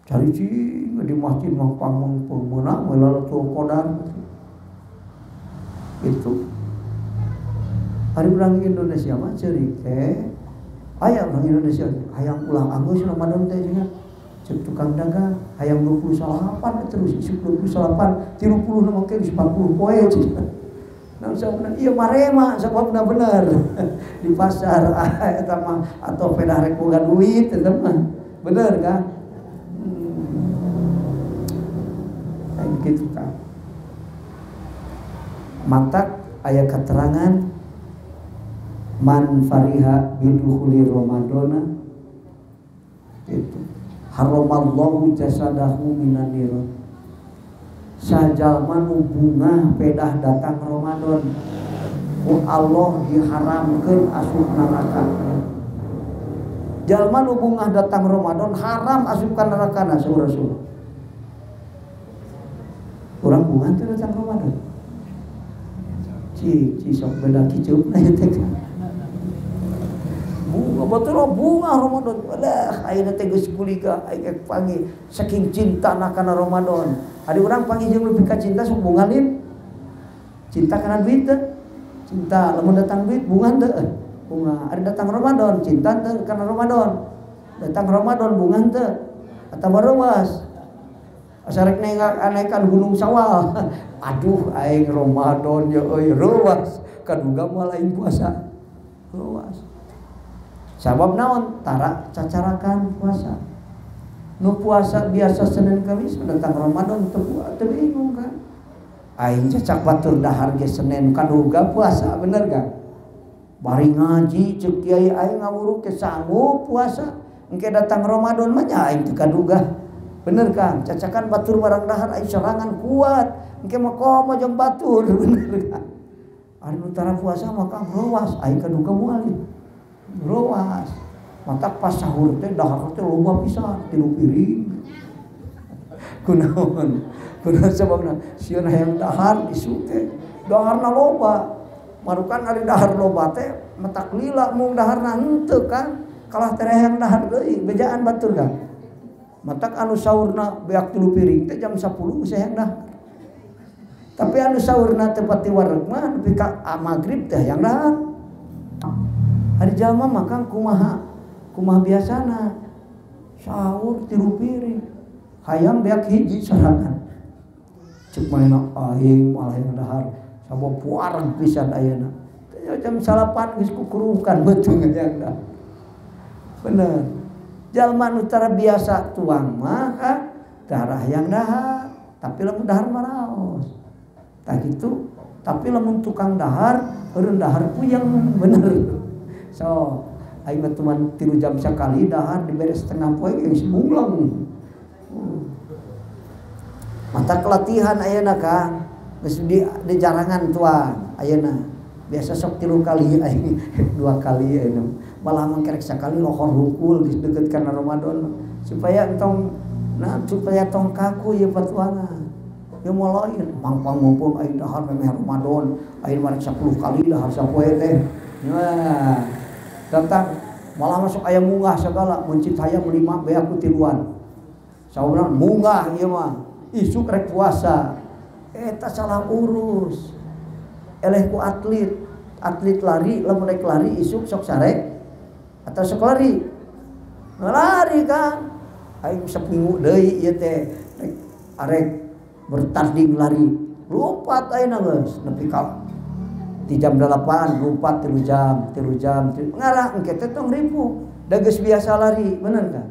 A: cari cing di masjid mah pangmeng pemeunang Lailatul Qadar. Itu. Ari urang Indonesia mah ceurik teh aya urang Indonesia hayang ulah anggeus Ramadan teh cenah. Cek tukang dagang hayang 28 terus isuk 28 30 nu make geus 40 poe cenah. Nah, sababna ieu marema sababna bener di pasar eta mah atau pedah rek boga duit eta mah bener kan? Gitu kan. Matak aya keterangan man fariha bidukhuli Ramadana itu haramallahu jasadahu minan nir. Sajalma nu bungah pedah datang Ramadan ku Allah diharamkeun asup neraka. Jalma nu bungah datang Ramadan haram asup ka neraka na saur Rasul. Urang bungah teh datang Ramadan. Ci ci sok beda kiceupna ieu teh. Bunga batur bunga Ramadan. Alah ayeuna teh geus kuliga aing ek panggih saking cintana kana Ramadan. Ari urang panggih jeung lebih ka cinta sok bunga lin. Cinta kana duit teh. Cinta lamun datang duit bunga teh. Bunga. Ari datang Ramadan cinta teh kana Ramadan. Datang Ramadan bunga teh. Atawa reuas. Asa rek naekan Gunung Sawal. Aduh aing Ramadan ya euy reuas. Kaduga moal aing puasa. Reuas. Sabab naon? Tara cacarakan puasa. Nu puasa biasa Senin Kamis datang Ramadan teu bingung kan. Aing cacak batur dahar ge Senin kaduga puasa bener kan? Bari ngaji ceuk kiai aing ngawuruk ke sanggup puasa. Engke datang Ramadan mah nya aing teu kaduga. Bener Kang, cacakan batur barang dahar ai serangan kuat. Engke mah komo jeung batur, bener Kang. Ari nu tara puasa mah Kang rowas, aing kaduka moal. Rowas. Matak pas sahur teh dahar teh loba pisan, 3 piring. Kunaon? Kunaon sababna? Sieun hayang dahar isuk teh. Daharna loba. Marukan ari dahar loba teh matak lila mung daharna henteu Kang. Kalah teh hayang dahar deui, bejaan batur Kang. Matak anu sahurna beak 3 piring teh jam 10 geus hayang dahar. Tapi anu sahurna teh pati wareg mah nepi ka magrib teh hayang dahar. Ari jalma mah Kang kumaha? Kumaha biasana? Sahur 3 piring. Hayang beak hiji sorangan. Cek manehna aing malah hayang dahar. Sabab puareg pisan ayeuna. Teh jam 9 geus kukurukan beuteung hayang dahar. Bener. Jalma nu tara biasa tuang mah kan darah yang dahar, tapi lamun dahar mah raos. Tah kitu, tapi lamun tukang dahar, eureun dahar puyeng bener. So, aing mah cuman 3 jam sakali dahar dibere setengah poe geus bungleng. Mata kelatihan ayeuna Kang, geus di jarangan tuang ayeuna. Biasa sok 3 kali aing 2 kali ayeuna. Malah mangkerek sakali lohor hungkul geus deukeut kana Ramadan supaya entong nah supaya tong kaku ieu patuangan. Ieu moal lain mangpang mumpung aing dahar memeh Ramadan, aing marek 10 kali dahar sapoe teh. Nah, datang malah masuk aya munggah segala mencit hayam 5 beak ku tiluan. Saurang munggah ieu mah isuk rek puasa. Eta salah urus. Eleh ku atlet, atlet lari lamun rek lari isuk sok sarek atau sok lari. Lari kan. Aing seminggu deui ieu teh rek arek bertanding lari. Lompat ayeuna geus nepi ka di jam 8 lompat 3 jam, 3 jam, ngarah engke teh tong ripuh. Da geus biasa lari, bener kan?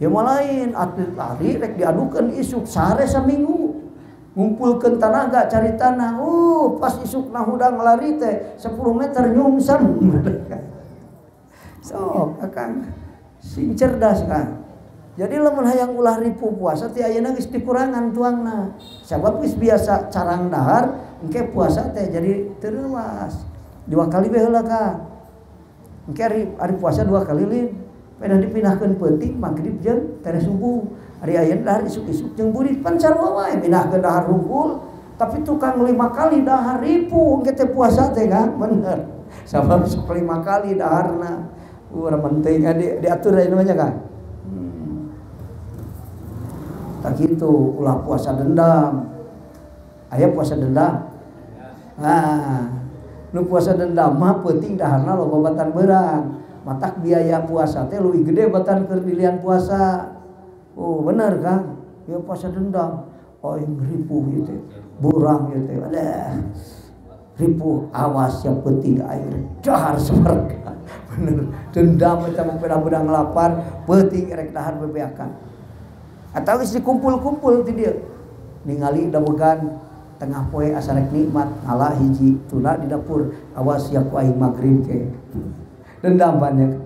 A: Ya lain atlet lari rek diadukeun isuk sare saminggu. Ngumpulkeun tanaga cari tanah. Pas isuk na hudang lari teh 10 meter nyungsem. Sok akang sing cerdas kan. Jadi lamun hayang ulah ripuh puasa ti ayeuna geus dikurangan tuangna. Sabab geus biasa carang dahar engke puasa teh jadi teu reuas. 2 kali we heula Kang. Engke ari puasa 2 kali lin. Pedah dipindahkeun peuting magrib jeung tereh subuh. Ari ayeuna dahar isuk-isuk jeung burit pan sarua wae pindahkeun dahar hungkul, tapi tukang 5 kali dahar ripuh engke teh puasa teh kan bener. Sabab sok 5 kali daharna. Urang penting diatur ayeuna mah nya Kang. Tak gitu ulah puasa dendam. Aya puasa dendam. Ah, nu puasa dendam mah peuting daharna loba batan beurang. Matak biaya puasa teh leuwih gede batan keur dilian puasa. Oh bener Kang, ya puasa dendam. Oh yang ripuh ieu teh, burang ieu teh. Alah. Ripuh awas yang peuting air dahar sabarga. Bener, dendam eta mah pedah-bedang lapar, peuting erek dahar bebeakan. Atau geus dikumpul-kumpul ti dieu. Ningali dawegan tengah poe asa rek nikmat ngala hiji tuna di dapur, awas ya ku aing magrib ke. Dendam banyak.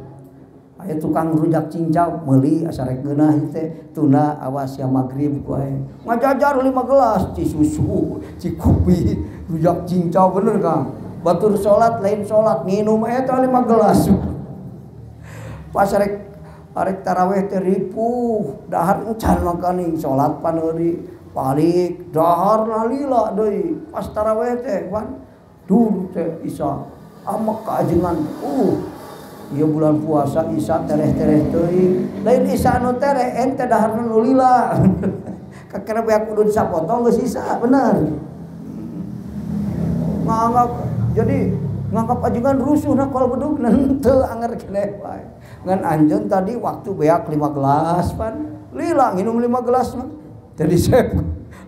A: Aya tukang rujak cincau meuli asa rek geunah ieu teh tuna awas ya magrib ku aing. Ngajajar 5 gelas ci susu, ci kopi, rujak cincau bener Kang. Batur salat lain salat minum eta 5 gelas. Pas arek taraweh teh ripuh, dahar encan makaning salat paneuri, balik dahar lila deui. Pas taraweh teh pan dur teh isa amek ka ajengan. Ieu bulan puasa isa tereh-tereh teuing. Lain isa anu tereh ente daharna nu lila. Kakara beak udud sapotong geus isa bener. Nganggap jadi nganggap ajengan rusuh na kol bedug henteu anger keneh wae. Ngan anjeun tadi waktu beak 5 gelas pan lila nginum 5 gelas mah. Jadi saya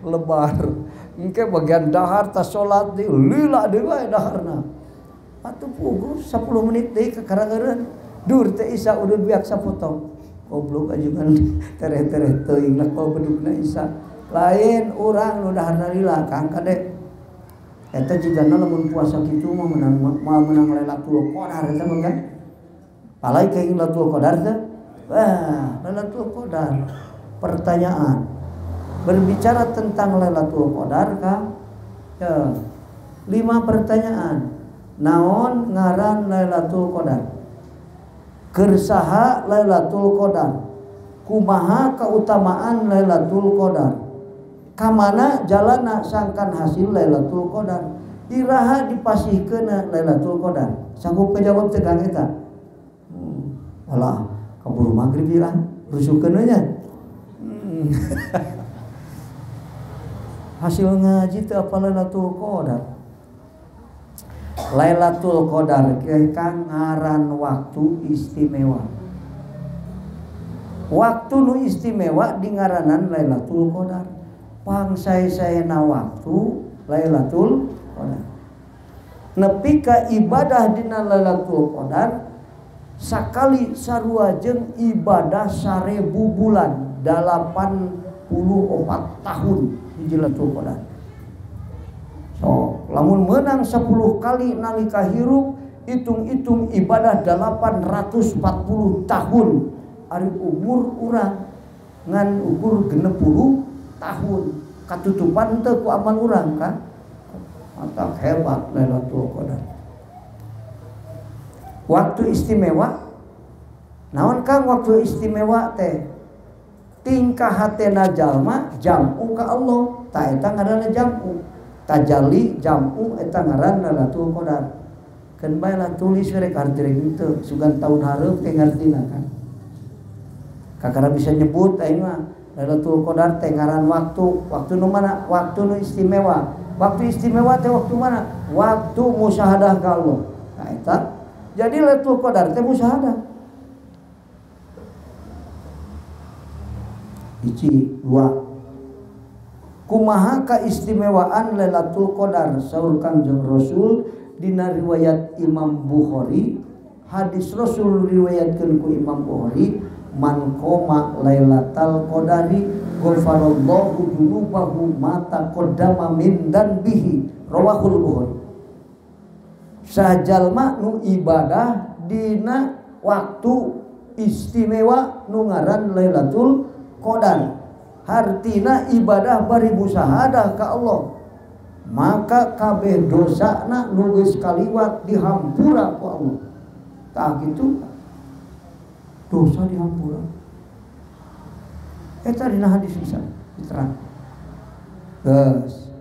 A: lebar. Engke bagian dahar tas salat deui lila deui wae daharna. Atuh puguh 10 menit deui kakara eureun. Dur teh isa udud beak sapotong. Goblok ajengan tereh-tereh teuing lah kol bedugna isa. Lain urang nu daharna lila Kang kade. Eta jigana lamun puasa kitu mah menang moal menang Lailatul Qadar eta mah kan. Palai kayak Lailatul Qadar teh. Wah, Lailatul Qadar. Pertanyaan. Berbicara tentang Lailatul Qadar Kang, ya, 5 pertanyaan. Naon ngaran Lailatul Qadar? Keur saha Lailatul Qadar? Kumaha keutamaan Lailatul Qadar? Kamana jalana sangkan hasil Lailatul Qadar? Iraha dipasihkeuna Lailatul Qadar? Sanggup kejawab teu Kang eta? Walah, kaburu magrib ieu rusukeun we nya. Hasil ngaji teu apa Lailatul Qadar? Lailatul Qadar kang ngaran waktu istimewa. Waktu nu istimewa di ngaranan Lailatul Qadar. Pang sae-saena waktu Lailatul Qadar. Nepi ka ibadah dina Lailatul Qadar sakali sarua jeung ibadah 1000 bulan 84 tahun hiji Lailatul Qadar. So, lamun menang 10 kali nalika hirup, hitung-hitung ibadah 840 tahun. Ari umur urang ngan ukur 60 tahun. Katutupan teu ku amal urang kan? Mantap, hebat Lailatul Qadar. Waktu istimewa. Naon Kang waktu istimewa teh? Tingkah hatena jalma jam'u ka Allah. Ta eta ngaranna jam'u. Tajalli jam'u eta ngaran Lailatul Qadar. Keun bae lah tulis we rek arti rek henteu, sugan taun hareup teh ngartina kan. Kakara bisa nyebut aing mah Lailatul Qadar teh ngaran waktu. Waktu nu mana? Waktu nu istimewa. Waktu istimewa teh waktu mana? Waktu musyahadah ka Allah. Nah eta. Jadi Lailatul Qadar teh musyahadah. Hiji, dua. Kumaha kaistimewaan Lailatul Qadar saur Kangjeng Rasul dina riwayat Imam Bukhari, hadis Rasul riwayatkeun ku Imam Bukhari, man qoma Lailatul Qadari ghafarallahu dzunubahu ma taqaddama min danbihi, rawahul Bukhari. Sajalma nu ibadah dina waktu istimewa nu ngaran Lailatul Qadar. Hartina ibadah bari musyahadah ka Allah, maka kabeh dosana nu geus kaliwat dihampura ku Allah. Tah kitu dosa dihampura. Eta dina hadis bisa diterang. Geus.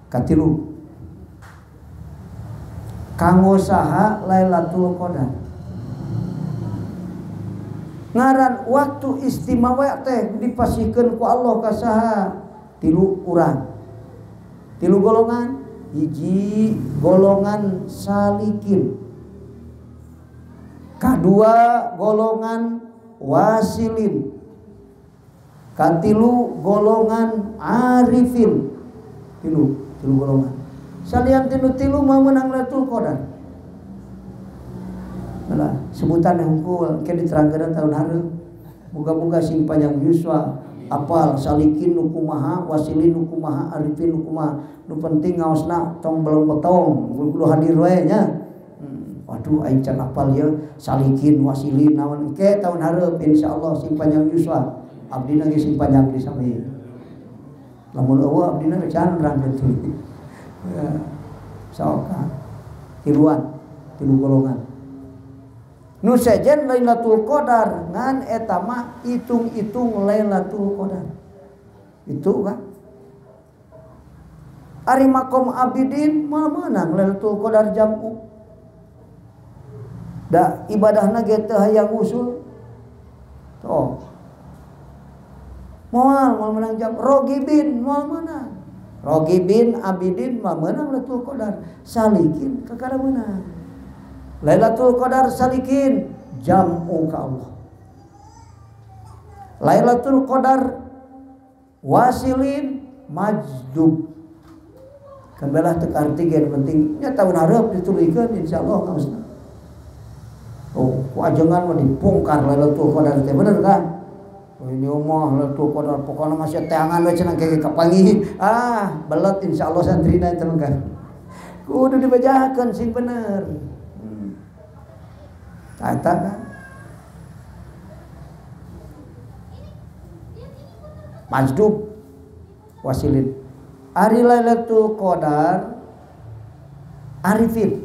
A: Katilu. Kanggo saha Lailatul Qadar? Ngaran waktu istimewa teh dipasihkeun ku Allah ka saha? Tilu urang. Tilu golongan. Hiji golongan salikin. Kadua golongan wasilin. Katilu golongan arifin. Tilu golongan. Salian tilu-tilu mah meunang Lailatul Qadar. Nah, sebutan hungkul ke diterangkeun tahun hareup. Moga-moga sing panjang yuswa apal salikin nu kumaha, wasilin nu kumaha, arifin nu kumaha. Nu penting ngaosna tong belum potong, kudu hadir we nya. Waduh aing can apal ieu salikin, wasilin naon engke tahun hareup insyaallah sing panjang yuswa. Abdina ge sing panjang di sami. Lamun eueuh abdina rek can nerangkeun tuluy. Ya. Sok tiluan, tilu golongan. Nu sejen Lailatul Qadar ngan eta mah hitung-hitung Lailatul Qadar. Itu kan. Ari makom abidin moal meunang Lailatul Qadar jam'u. Da ibadahna ge teu hayang usul. Tuh. Moal meunang jam rogibin moal meunang. Rogibin abidin moal meunang Lailatul Qadar. Salikin kakara meunang. Lailatul Qadar salikin jam'u ka Allah. Lailatul Qadar wasilin majdub. Kan belah teu arti ge penting nya tahun hareup dituluykeun insyaallah kaosna. Oh, ku ajengan mah dibongkar Lailatul Qadar teh bener kan? Oh, ini mah Lailatul Qadar pokona masih teangan we cenah ke kapanggih. Ah, belet insyaallah santrina eta mah kan. Kudu dibejakeun sing bener. Eta kan. Majdub wasilin. Ari Lailatul Qadar arifin.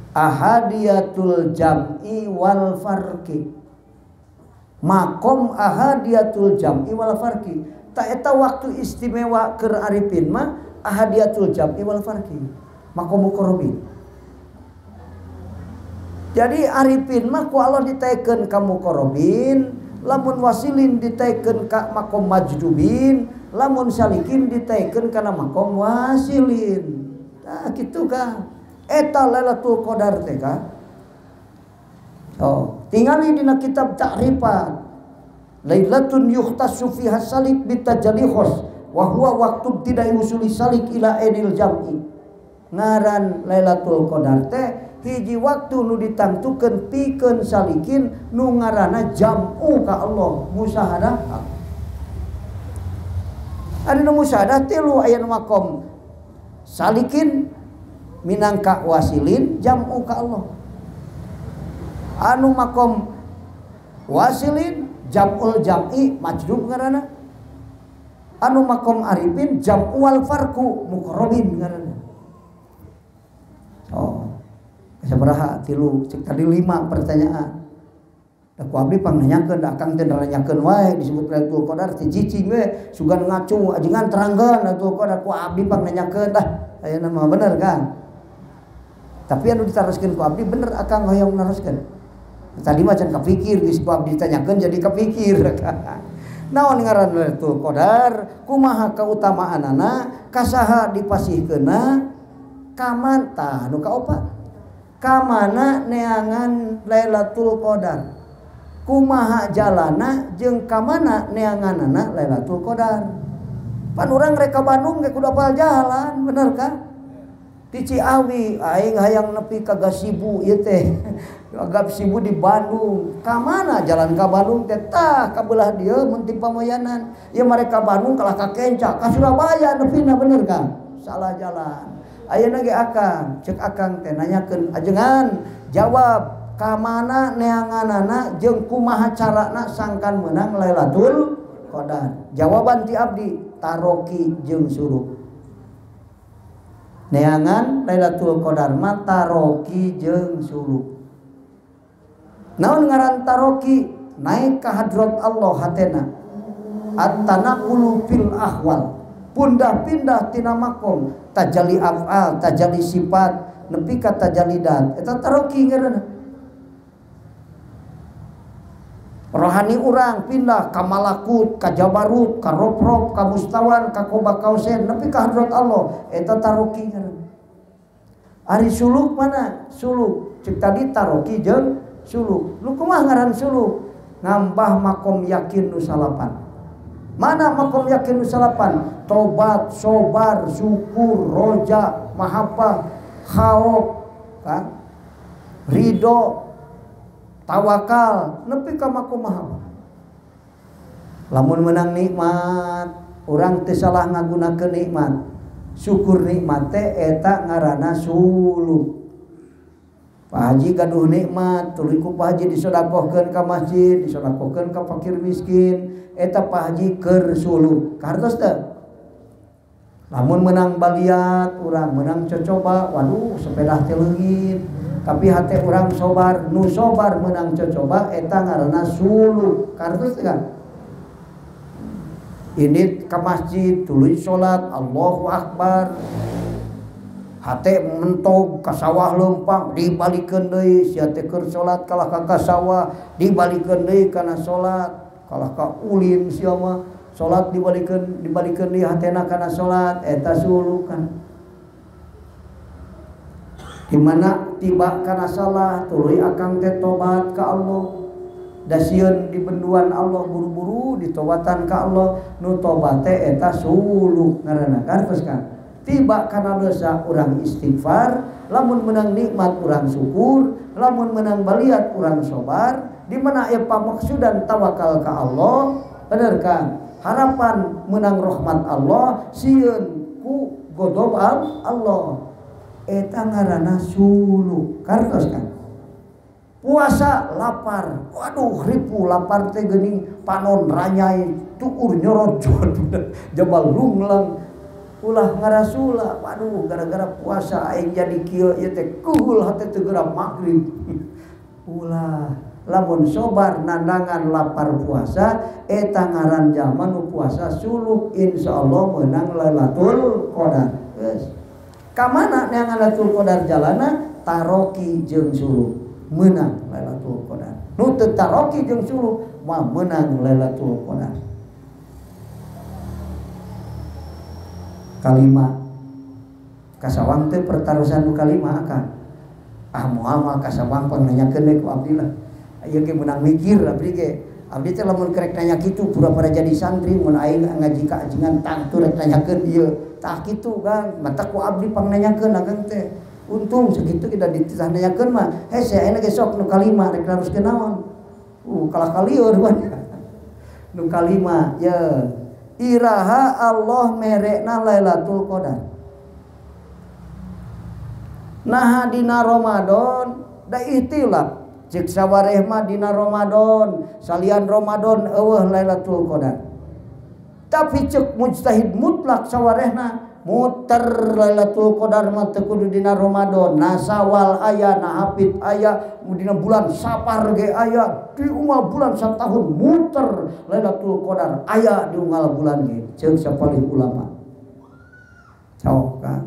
A: Ahadiyatul jam'i wal farqi. Makom ahadiyatul jam'i wal farqi. Ta eta waktu istimewa keur arifin mah ahadiyatul jam'i wal farqi. Makom muqarrabin. Jadi arifin mah ku Allah ditaekeun ka muqarrabin, lamun wasilin ditaekeun ka makom majdubin, lamun salikin ditaekeun kana makom wasilin. Nah kitu ka. Eta Lailatul Qadar teh ka. Oh, tingali dina kitab Ta'rifat. Lailatun yukhtassu fiha salik bitajalli khos wa huwa waqtu ibtida'i wusuli salik ila ainil jam'i. Ngaran Lailatul Qadar teh hiji waktu nu ditangtukeun pikeun salikin nu ngaranna jam'u ka Allah, musyahadah. Ari nu musyahadah tilu aya nu makom salikin minangka wasilin jam'u ka Allah. Anu makom wasilin jam'ul jam'i majdub ngaranna. Anu makom arifin jam'u wal farqu muqarrabin ngaranna. Oh, sabaraha tilu cek tadi 5 pertanyaan. Da ku abdi pangnanyakeun da akang teh nanyakeun wae disebut Lailatul Qadar teh cicing we sugan ngacu ajengan terangkeun Lailatul Qadar ku abdi pangnanyakeun dah ayeuna mah bener kan. Tapi anu ditaroskeun ku abdi bener akang hoyong naroskeun. Tadi mah can kapikir geus ku abdi ditanyakeun jadi kapikir. Naon ngaran Lailatul Qadar kumaha kautamaanana kasaha dipasihkeunna kaman tah nu kaopat kamana neangan Lailatul Qadar kumaha jalana jeung kamana neanganana Lailatul Qadar. Pan urang rek ka Bandung ge kudu apal jalan bener ka? Ti Ciawi aing hayang nepi ka Gasibu ieu teh. Gasibu di Bandung. Ka mana jalan ka Bandung teh tah ka beulah dieu mun ti Pamoyanan. Ieu mereka Bandung kalah ka Kenca, ka Surabaya nepina bener ka? Salah jalan. Ayeuna ge akang, cek akang teh nanyakeun ajengan jawab ka mana neanganana jeung kumaha carana sangkan meunang Lailatul Qadar. Jawaban ti abdi taroki jeung suluk. Neangan Lailatul Qadar mah taroki jeung suluk. Naon ngaran taroki? Naik ka hadrat Allah hatena. At-tanaqulu fil ahwal. Pundah-pindah tina makom, tajalli af'al, tajalli sifat, nepi ka tajalli dat. Eta taroki ngaranna. Rohani urang pindah ka malakut, ka jabarut, ka roprop, ka mustawan, ka qoba kausen, nepi ka hadrat Allah. Eta taroki ngaranna. Ari suluk mana? Suluk. Cek tadi taroki jeung suluk. Lu kumaha ngaran suluk? Ngambah makom yakin nu salapan. Mana makom yakin nu salapan? Tobat, sobar, syukur, roja, mahabbah, khauf, kan? Ridho, tawakal, nepi ka makom mahabbah. Lamun menang nikmat, urang teu salah ngagunakeun nikmat. Syukur nikmat teh eta ngaranna suluk. Pak Haji gaduh nikmat, tuluy ku Pak Haji disodakohkeun ka masjid, disodakohkeun ka fakir miskin, eta Pak Haji keur suluk. Kartos teu? Lamun menang baliat, urang menang cocoba, waduh sepeda teh leungit. Tapi hate urang sobar, nu sobar menang cocoba eta ngaranna suluk. Kartos teu kan? Ini ke masjid, tuluy salat, Allahu Akbar. Hate mentog ka sawah leumpang dibalikeun deui sia teh keur salat kalah ka sawah dibalikeun deui kana salat kalah ka ulin sia mah salat dibalikeun deui hatena kana salat eta sulukan. Di mana tiba kana salah tuluy akang teh tobat ka Allah. Da sieun di benduan Allah buru-buru ditobatan ka Allah nu tobat teh eta suluk ngaranna kartos kan. Tiba kana dosa urang istighfar, lamun menang nikmat urang syukur, lamun menang baliat urang sobar, di mana aya pamaksudan tawakal ka Allah, bener kan? Harapan menang rahmat Allah, sieun ku godob Allah. Eta ngaranna suluk, kartos kan? Puasa lapar, waduh ripu lapar teh geuning panon ranyai tuur nyorojot jabal lunglang ulah ngarasula, waduh gara-gara puasa aing jadi kieu ieu teh kuhul hate teu geura magrib. Ulah lamun sobar nandangan lapar puasa eta ngaran jalma nu puasa suluk insyaallah meunang Lailatul Qadar. Geus ka mana neangan Lailatul Qadar jalana taroki jeung suluk menang Lailatul Qadar. Nu teu taroki jeung suluk mah menang Lailatul Qadar. Kalima kasawang teh pertarusan nu kalima akang. Ah moal mah kasawang pang nanyakeun we ku abdi lah. Ieu ge meunang mikir abdi ge. Abdi teh lamun kerek nanya kitu pura-pura jadi santri mun aing ngaji ka ajengan tangtu rek nanyakeun ieu. Tah kitu Kang, matak ku abdi pang nanyakeun akang teh. Untung segitu kita dititah nanyakeun mah hese ayeuna ge sok nu kalima rek naruskeun naon. Kalah kalieur wan. Nu kalima ye. Iraha Allah merekna Lailatul Qadar. Nah dina Ramadan da ikhtilaf cek sawareh mah dina Ramadan salian Ramadan eueuh Lailatul Qadar. Tapi cek mujtahid mutlak sawarehna muter Lailatul Qadar mah teu kudu dina Ramadan. Nah Sawal aya, nah Hafid aya, dina bulan Safar ge aya, di unggal bulan satahun muter Lailatul Qadar aya di unggal bulan ge ceuk sapalih ulama. Cok kan.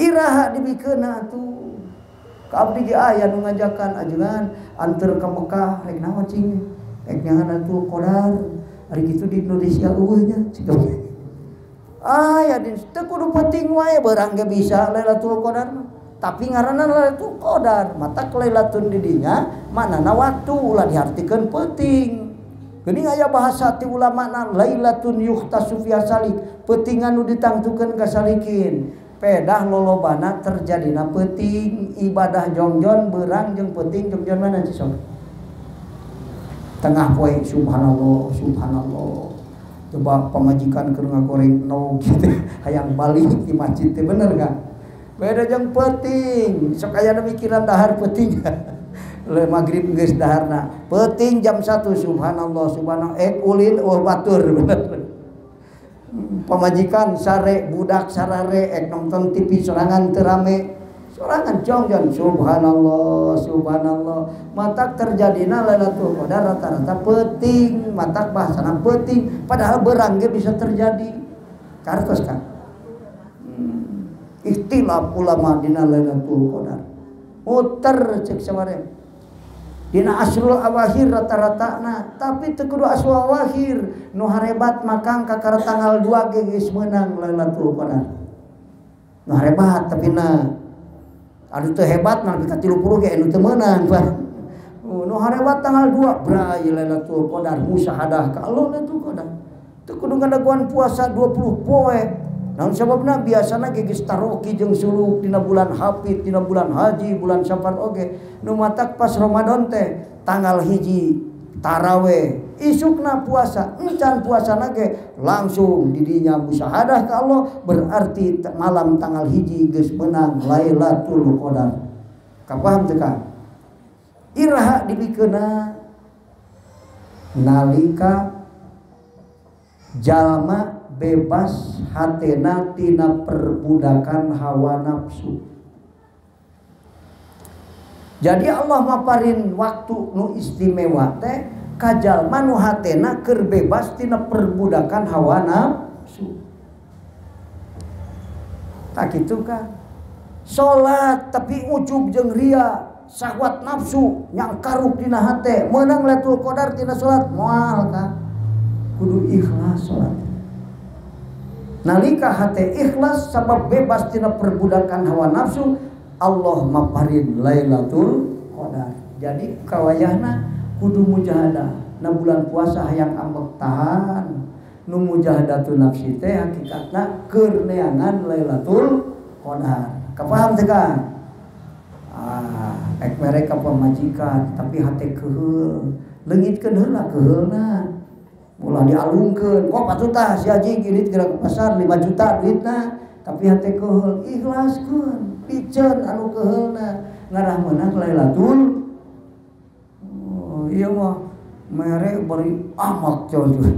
A: Iraha dibikeunna atuh. Ka abdi ge aya nu ngajakan ajengan anteur ka Mekah rek naon cing? Rek nyangan Lailatul Qadar. Ari kitu di Indonesia eueuh nya cik. Aya di teu kudu penting wae beurang ge bisa Lailatul Qadar mah. Tapi ngaranna Lailatul Qadar, matak lailatun di dinya manana waktu ulah diartikeun peuting. Geuning aya bahasa ti ulamana lailatun yukhtasu fiha salik, peutingan nu ditangtukeun ka salikin. Pedah lolobana terjadina peuting, ibadah jongjon beurang jeung peuting jongjon mana sih sok? Tengah poe subhanallah subhanallah. Coba pamajikan keur ngagoreng no gitu hayang balik di masjid teh bener kan? Beda jeung peuting, sok aya nu mikiran dahar peuting. Le magrib geus daharna. Peuting jam 1 subhanallah subhanallah ulin eueuh batur bener. Pamajikan sare budak sarare ek nonton TV sorangan teu rame. Sorangan jongjon subhanallah subhanallah. Matak terjadina Lailatul Qadar rata-rata peuting, matak bahasana peuting padahal berang ge bisa terjadi. Kartos kan. Ikhtilaf ulama dina Lailatul Qadar. Muter cek sawareh. Dina asrul awakhir rata-ratana, tapi teu kudu asrul awakhir. Nu harebat makang kakara tanggal 2 ge geus meunang Lailatul Qadar. Nu harebat tapi na anu teu hebat mah nepi ka 30 ge anu teu meunang Pak. Nu harebat tanggal 2 bray Lailatul Qadar musyahadah ka Allah Lailatul Qadar. Teu kudu ngadaguan puasa 20 poe. Naon sababna biasana ge geus taroki jeung suluk dina bulan Hafid, dina bulan Haji, bulan Safar oge. Nu matak pas Ramadan teh tanggal 1 taraweh, isukna puasa, encan puasana ge langsung didinya musyahadah ka Allah, berarti malam tanggal 1 geus meunang Lailatul Qadar. Kapaham teu Kang? Iraha dibikeunna nalika jalma bebas hatena tina perbudakan hawa nafsu. Jadi Allah maparin waktu nu istimewa teh ka jalma nu hatena keur bebas tina perbudakan hawa nafsu. Tak kitu kan. Salat tapi ujub jeung ria, syahwat nafsu nyangkaruk dina hate, meunang Lailatul Qadar tina salat moal ka. Kudu ikhlas salat. Nalika hate ikhlas sabab bebas tina perbudakan hawa nafsu, Allah maparin Lailatul Qadar. Jadi kawayahna kudu mujahadah. Na bulan puasa hayang ambek tahan. Nu mujahadatun nafsi teh hakikatna keur neangan Lailatul Qadar. Kapaham teh Kang? Ah, ek mereka pamajikan tapi hate keuheul. Leungitkeun heula keuheulna. Ulah dialungkeun. Kok patut tah si haji gilit geura ke pasar 5 juta duitna, tapi hate keuheul ikhlaskeun, piceun anu keuheulna. Ngarah meunang Lailatul. Oh, ieu mah mere bari amak contoh.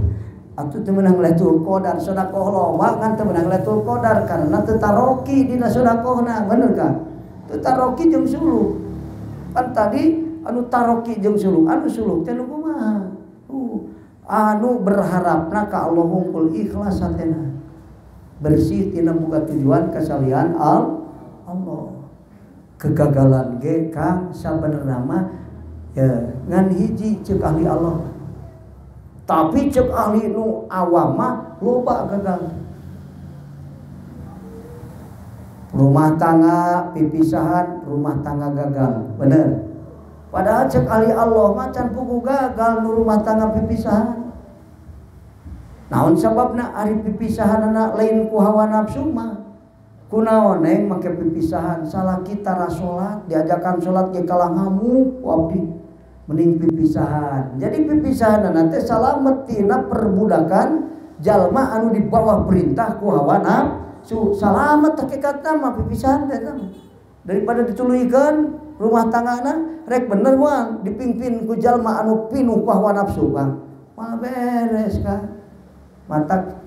A: Atuh teu meunang Lailatul Qadar sedekah loba kan teu meunang Lailatul Qadar karena teu taroki dina sedekahna, bener ka? Teu taroki jeung suluk. Kan tadi anu taroki jeung suluk, anu suluk teh nu kumaha? Anu berharapna ka Allah hungkul ikhlas hatena. Bersih tina boga tujuan kasalian Allah. Kegagalan ge Kang sabenerna mah ya ngan hiji ceuk ahli Allah. Tapi cek ahli nu awam mah loba gagal. Rumah tangga pipisahan, rumah tangga gagal, bener. Padahal cek ahli Allah mah can pugu gagal nu rumah tangga pipisahan. Naon sababna ari pipisahanana lain ku hawa nafsu mah. Kunaon neng make pipisahan, salah kita ra salat, diajakan salat ge kalah ngamuk ku abdi. Mending pipisahan. Jadi pipisahan nanti salamet tina perbudakan jalma anu di bawah perintah ku hawa nafsu. Salamet hakikatna mah pipisahan teh daripada dituluykeun rumah tanggana rek bener moal dipimpin ku jalma anu pinuh ku hawa nafsu Bang. Moal beres kan. Matak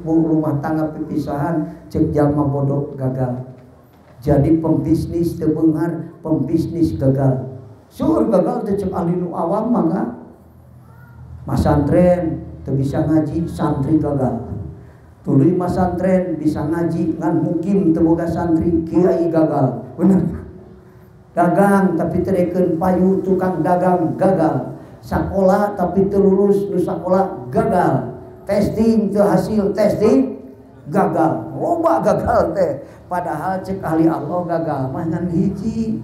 A: rumah tangga pipisahan cek jalma bodoh gagal. Jadi pembisnis teu beunghar, pembisnis gagal. Sur gagal teh cek ahli nu awam mah kan. Masantren teu bisa ngaji, santri gagal. Tuluy masantren bisa ngaji ngan mukim teu boga santri, kiai gagal. Bener. Dagang tapi teu dekeun payu tukang dagang gagal. Sakola tapi teu lulus nu sakola gagal. Testing teu hasil testing gagal. Loba gagal teh. Padahal cek ahli Allah gagal mah ngan hiji.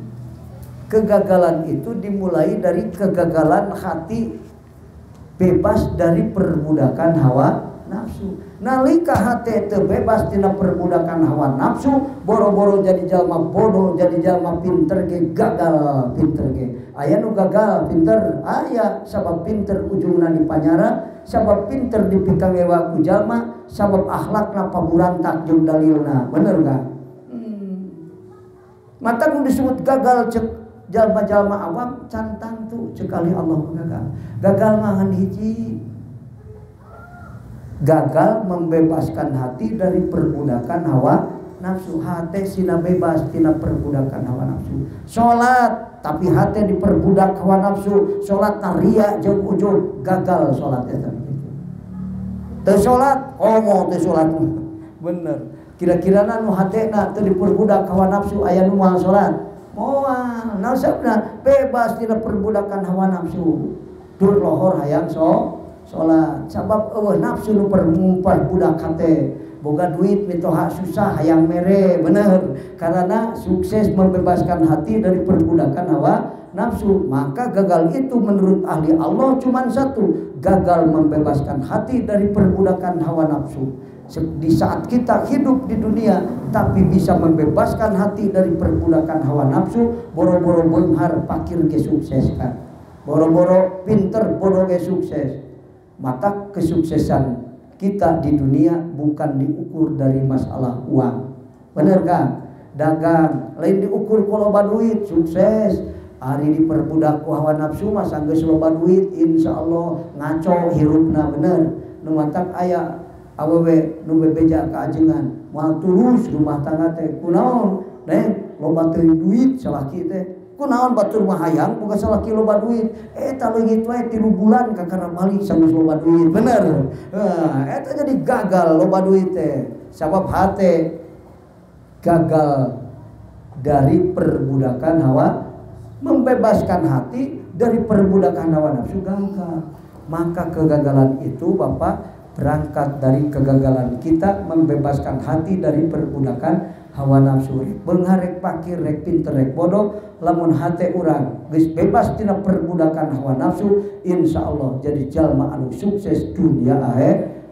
A: Kegagalan itu dimulai dari kegagalan hati bebas dari perbudakan hawa nafsu. Nalika hati teu bebas tina perbudakan hawa nafsu, boro-boro jadi jalma bodoh, jadi jalma pinter ge gagal pinter ge. Aya nu gagal pinter, aya sabab pinter ujungna dipanyara, sabab pinter dipikangewa ku jalma, sabab akhlakna paburantak jeung dalilna. Bener ga? Mata nu disebut gagal cek jalma-jalma awam can tangtu cek ahli Allah gagal. Gagal mah ngan hiji. Gagal membebaskan hati dari perbudakan hawa nafsu. Hati sina bebas tina perbudakan hawa nafsu. Salat tapi hati diperbudak hawa nafsu. Salat ria jeung ujub, gagal salat eta. Teu salat komo teu salat. Bener. Kira-kira nu hatena teu diperbudak hawa nafsu aya nu moal salat. Moal, naon sababna? Bebas tina perbudakan hawa nafsu. Dur lohor hayang salat. Sabab eueuh nafsu nu perbudak hate. Boga duit mitoha susah hayang mere, bener. Karena sukses membebaskan hati dari perbudakan hawa nafsu. Maka gagal itu menurut ahli Allah cuman satu, gagal membebaskan hati dari perbudakan hawa nafsu. Di saat kita hidup di dunia tapi bisa membebaskan hati dari perbudakan hawa nafsu, boro-boro beunghar pakir ge sukses kan. Boro-boro pinter bodoh ge sukses. Maka kesuksesan kita di dunia bukan diukur dari masalah uang. Bener kan? Dagang lain diukur ku loba duit sukses. Ari diperbudak ku hawa nafsu mah sanggeus loba duit insyaallah ngaco hirupna, bener. Nu matak aya awewe nu bebeja ka ajengan moal tulus rumah tangga teh kunaon neng loba teuing duit salaki teh kunaon batur mah hayang boga salaki loba duit eta leungit wae 3 bulan kakara balik sanggeus loba duit, bener. Eta jadi gagal loba duit teh sabab hate gagal dari perbudakan hawa, membebaskan hati dari perbudakan hawa nafsu gagal. Maka kegagalan itu Bapak berangkat dari kegagalan kita membebaskan hati dari perbudakan hawa nafsu. Rek beunghar rek pakir rek pinter rek bodoh, lamun hate urang geus bebas tina perbudakan hawa nafsu, insyaallah jadi jalma anu sukses dunia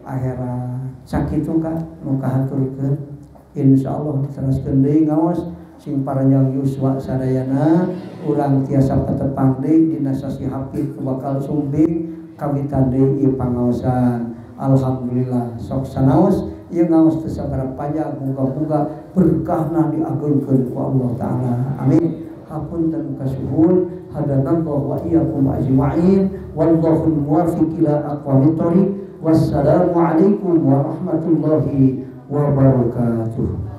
A: akhirat. Sakitu ka nu kahaturkeun, insyaallah diteraskeun deui ngaos sing paranjang yuswa sadayana urang tiasa patepang deui dina sasi hapit bakal sumping kawitan deui ieu pangaosan. Alhamdulillah sok sanaos ieu ngaos teu sabaraha panjang, muga-muga berkahna diagungkeun ku Allah Taala. Amin. Hapunten kasuhun, hadanallahu wa iyyakum ajma'in, wallahul muwaffiq ila aqwamit thoriq. Wassalamualaikum warahmatullahi wabarakatuh.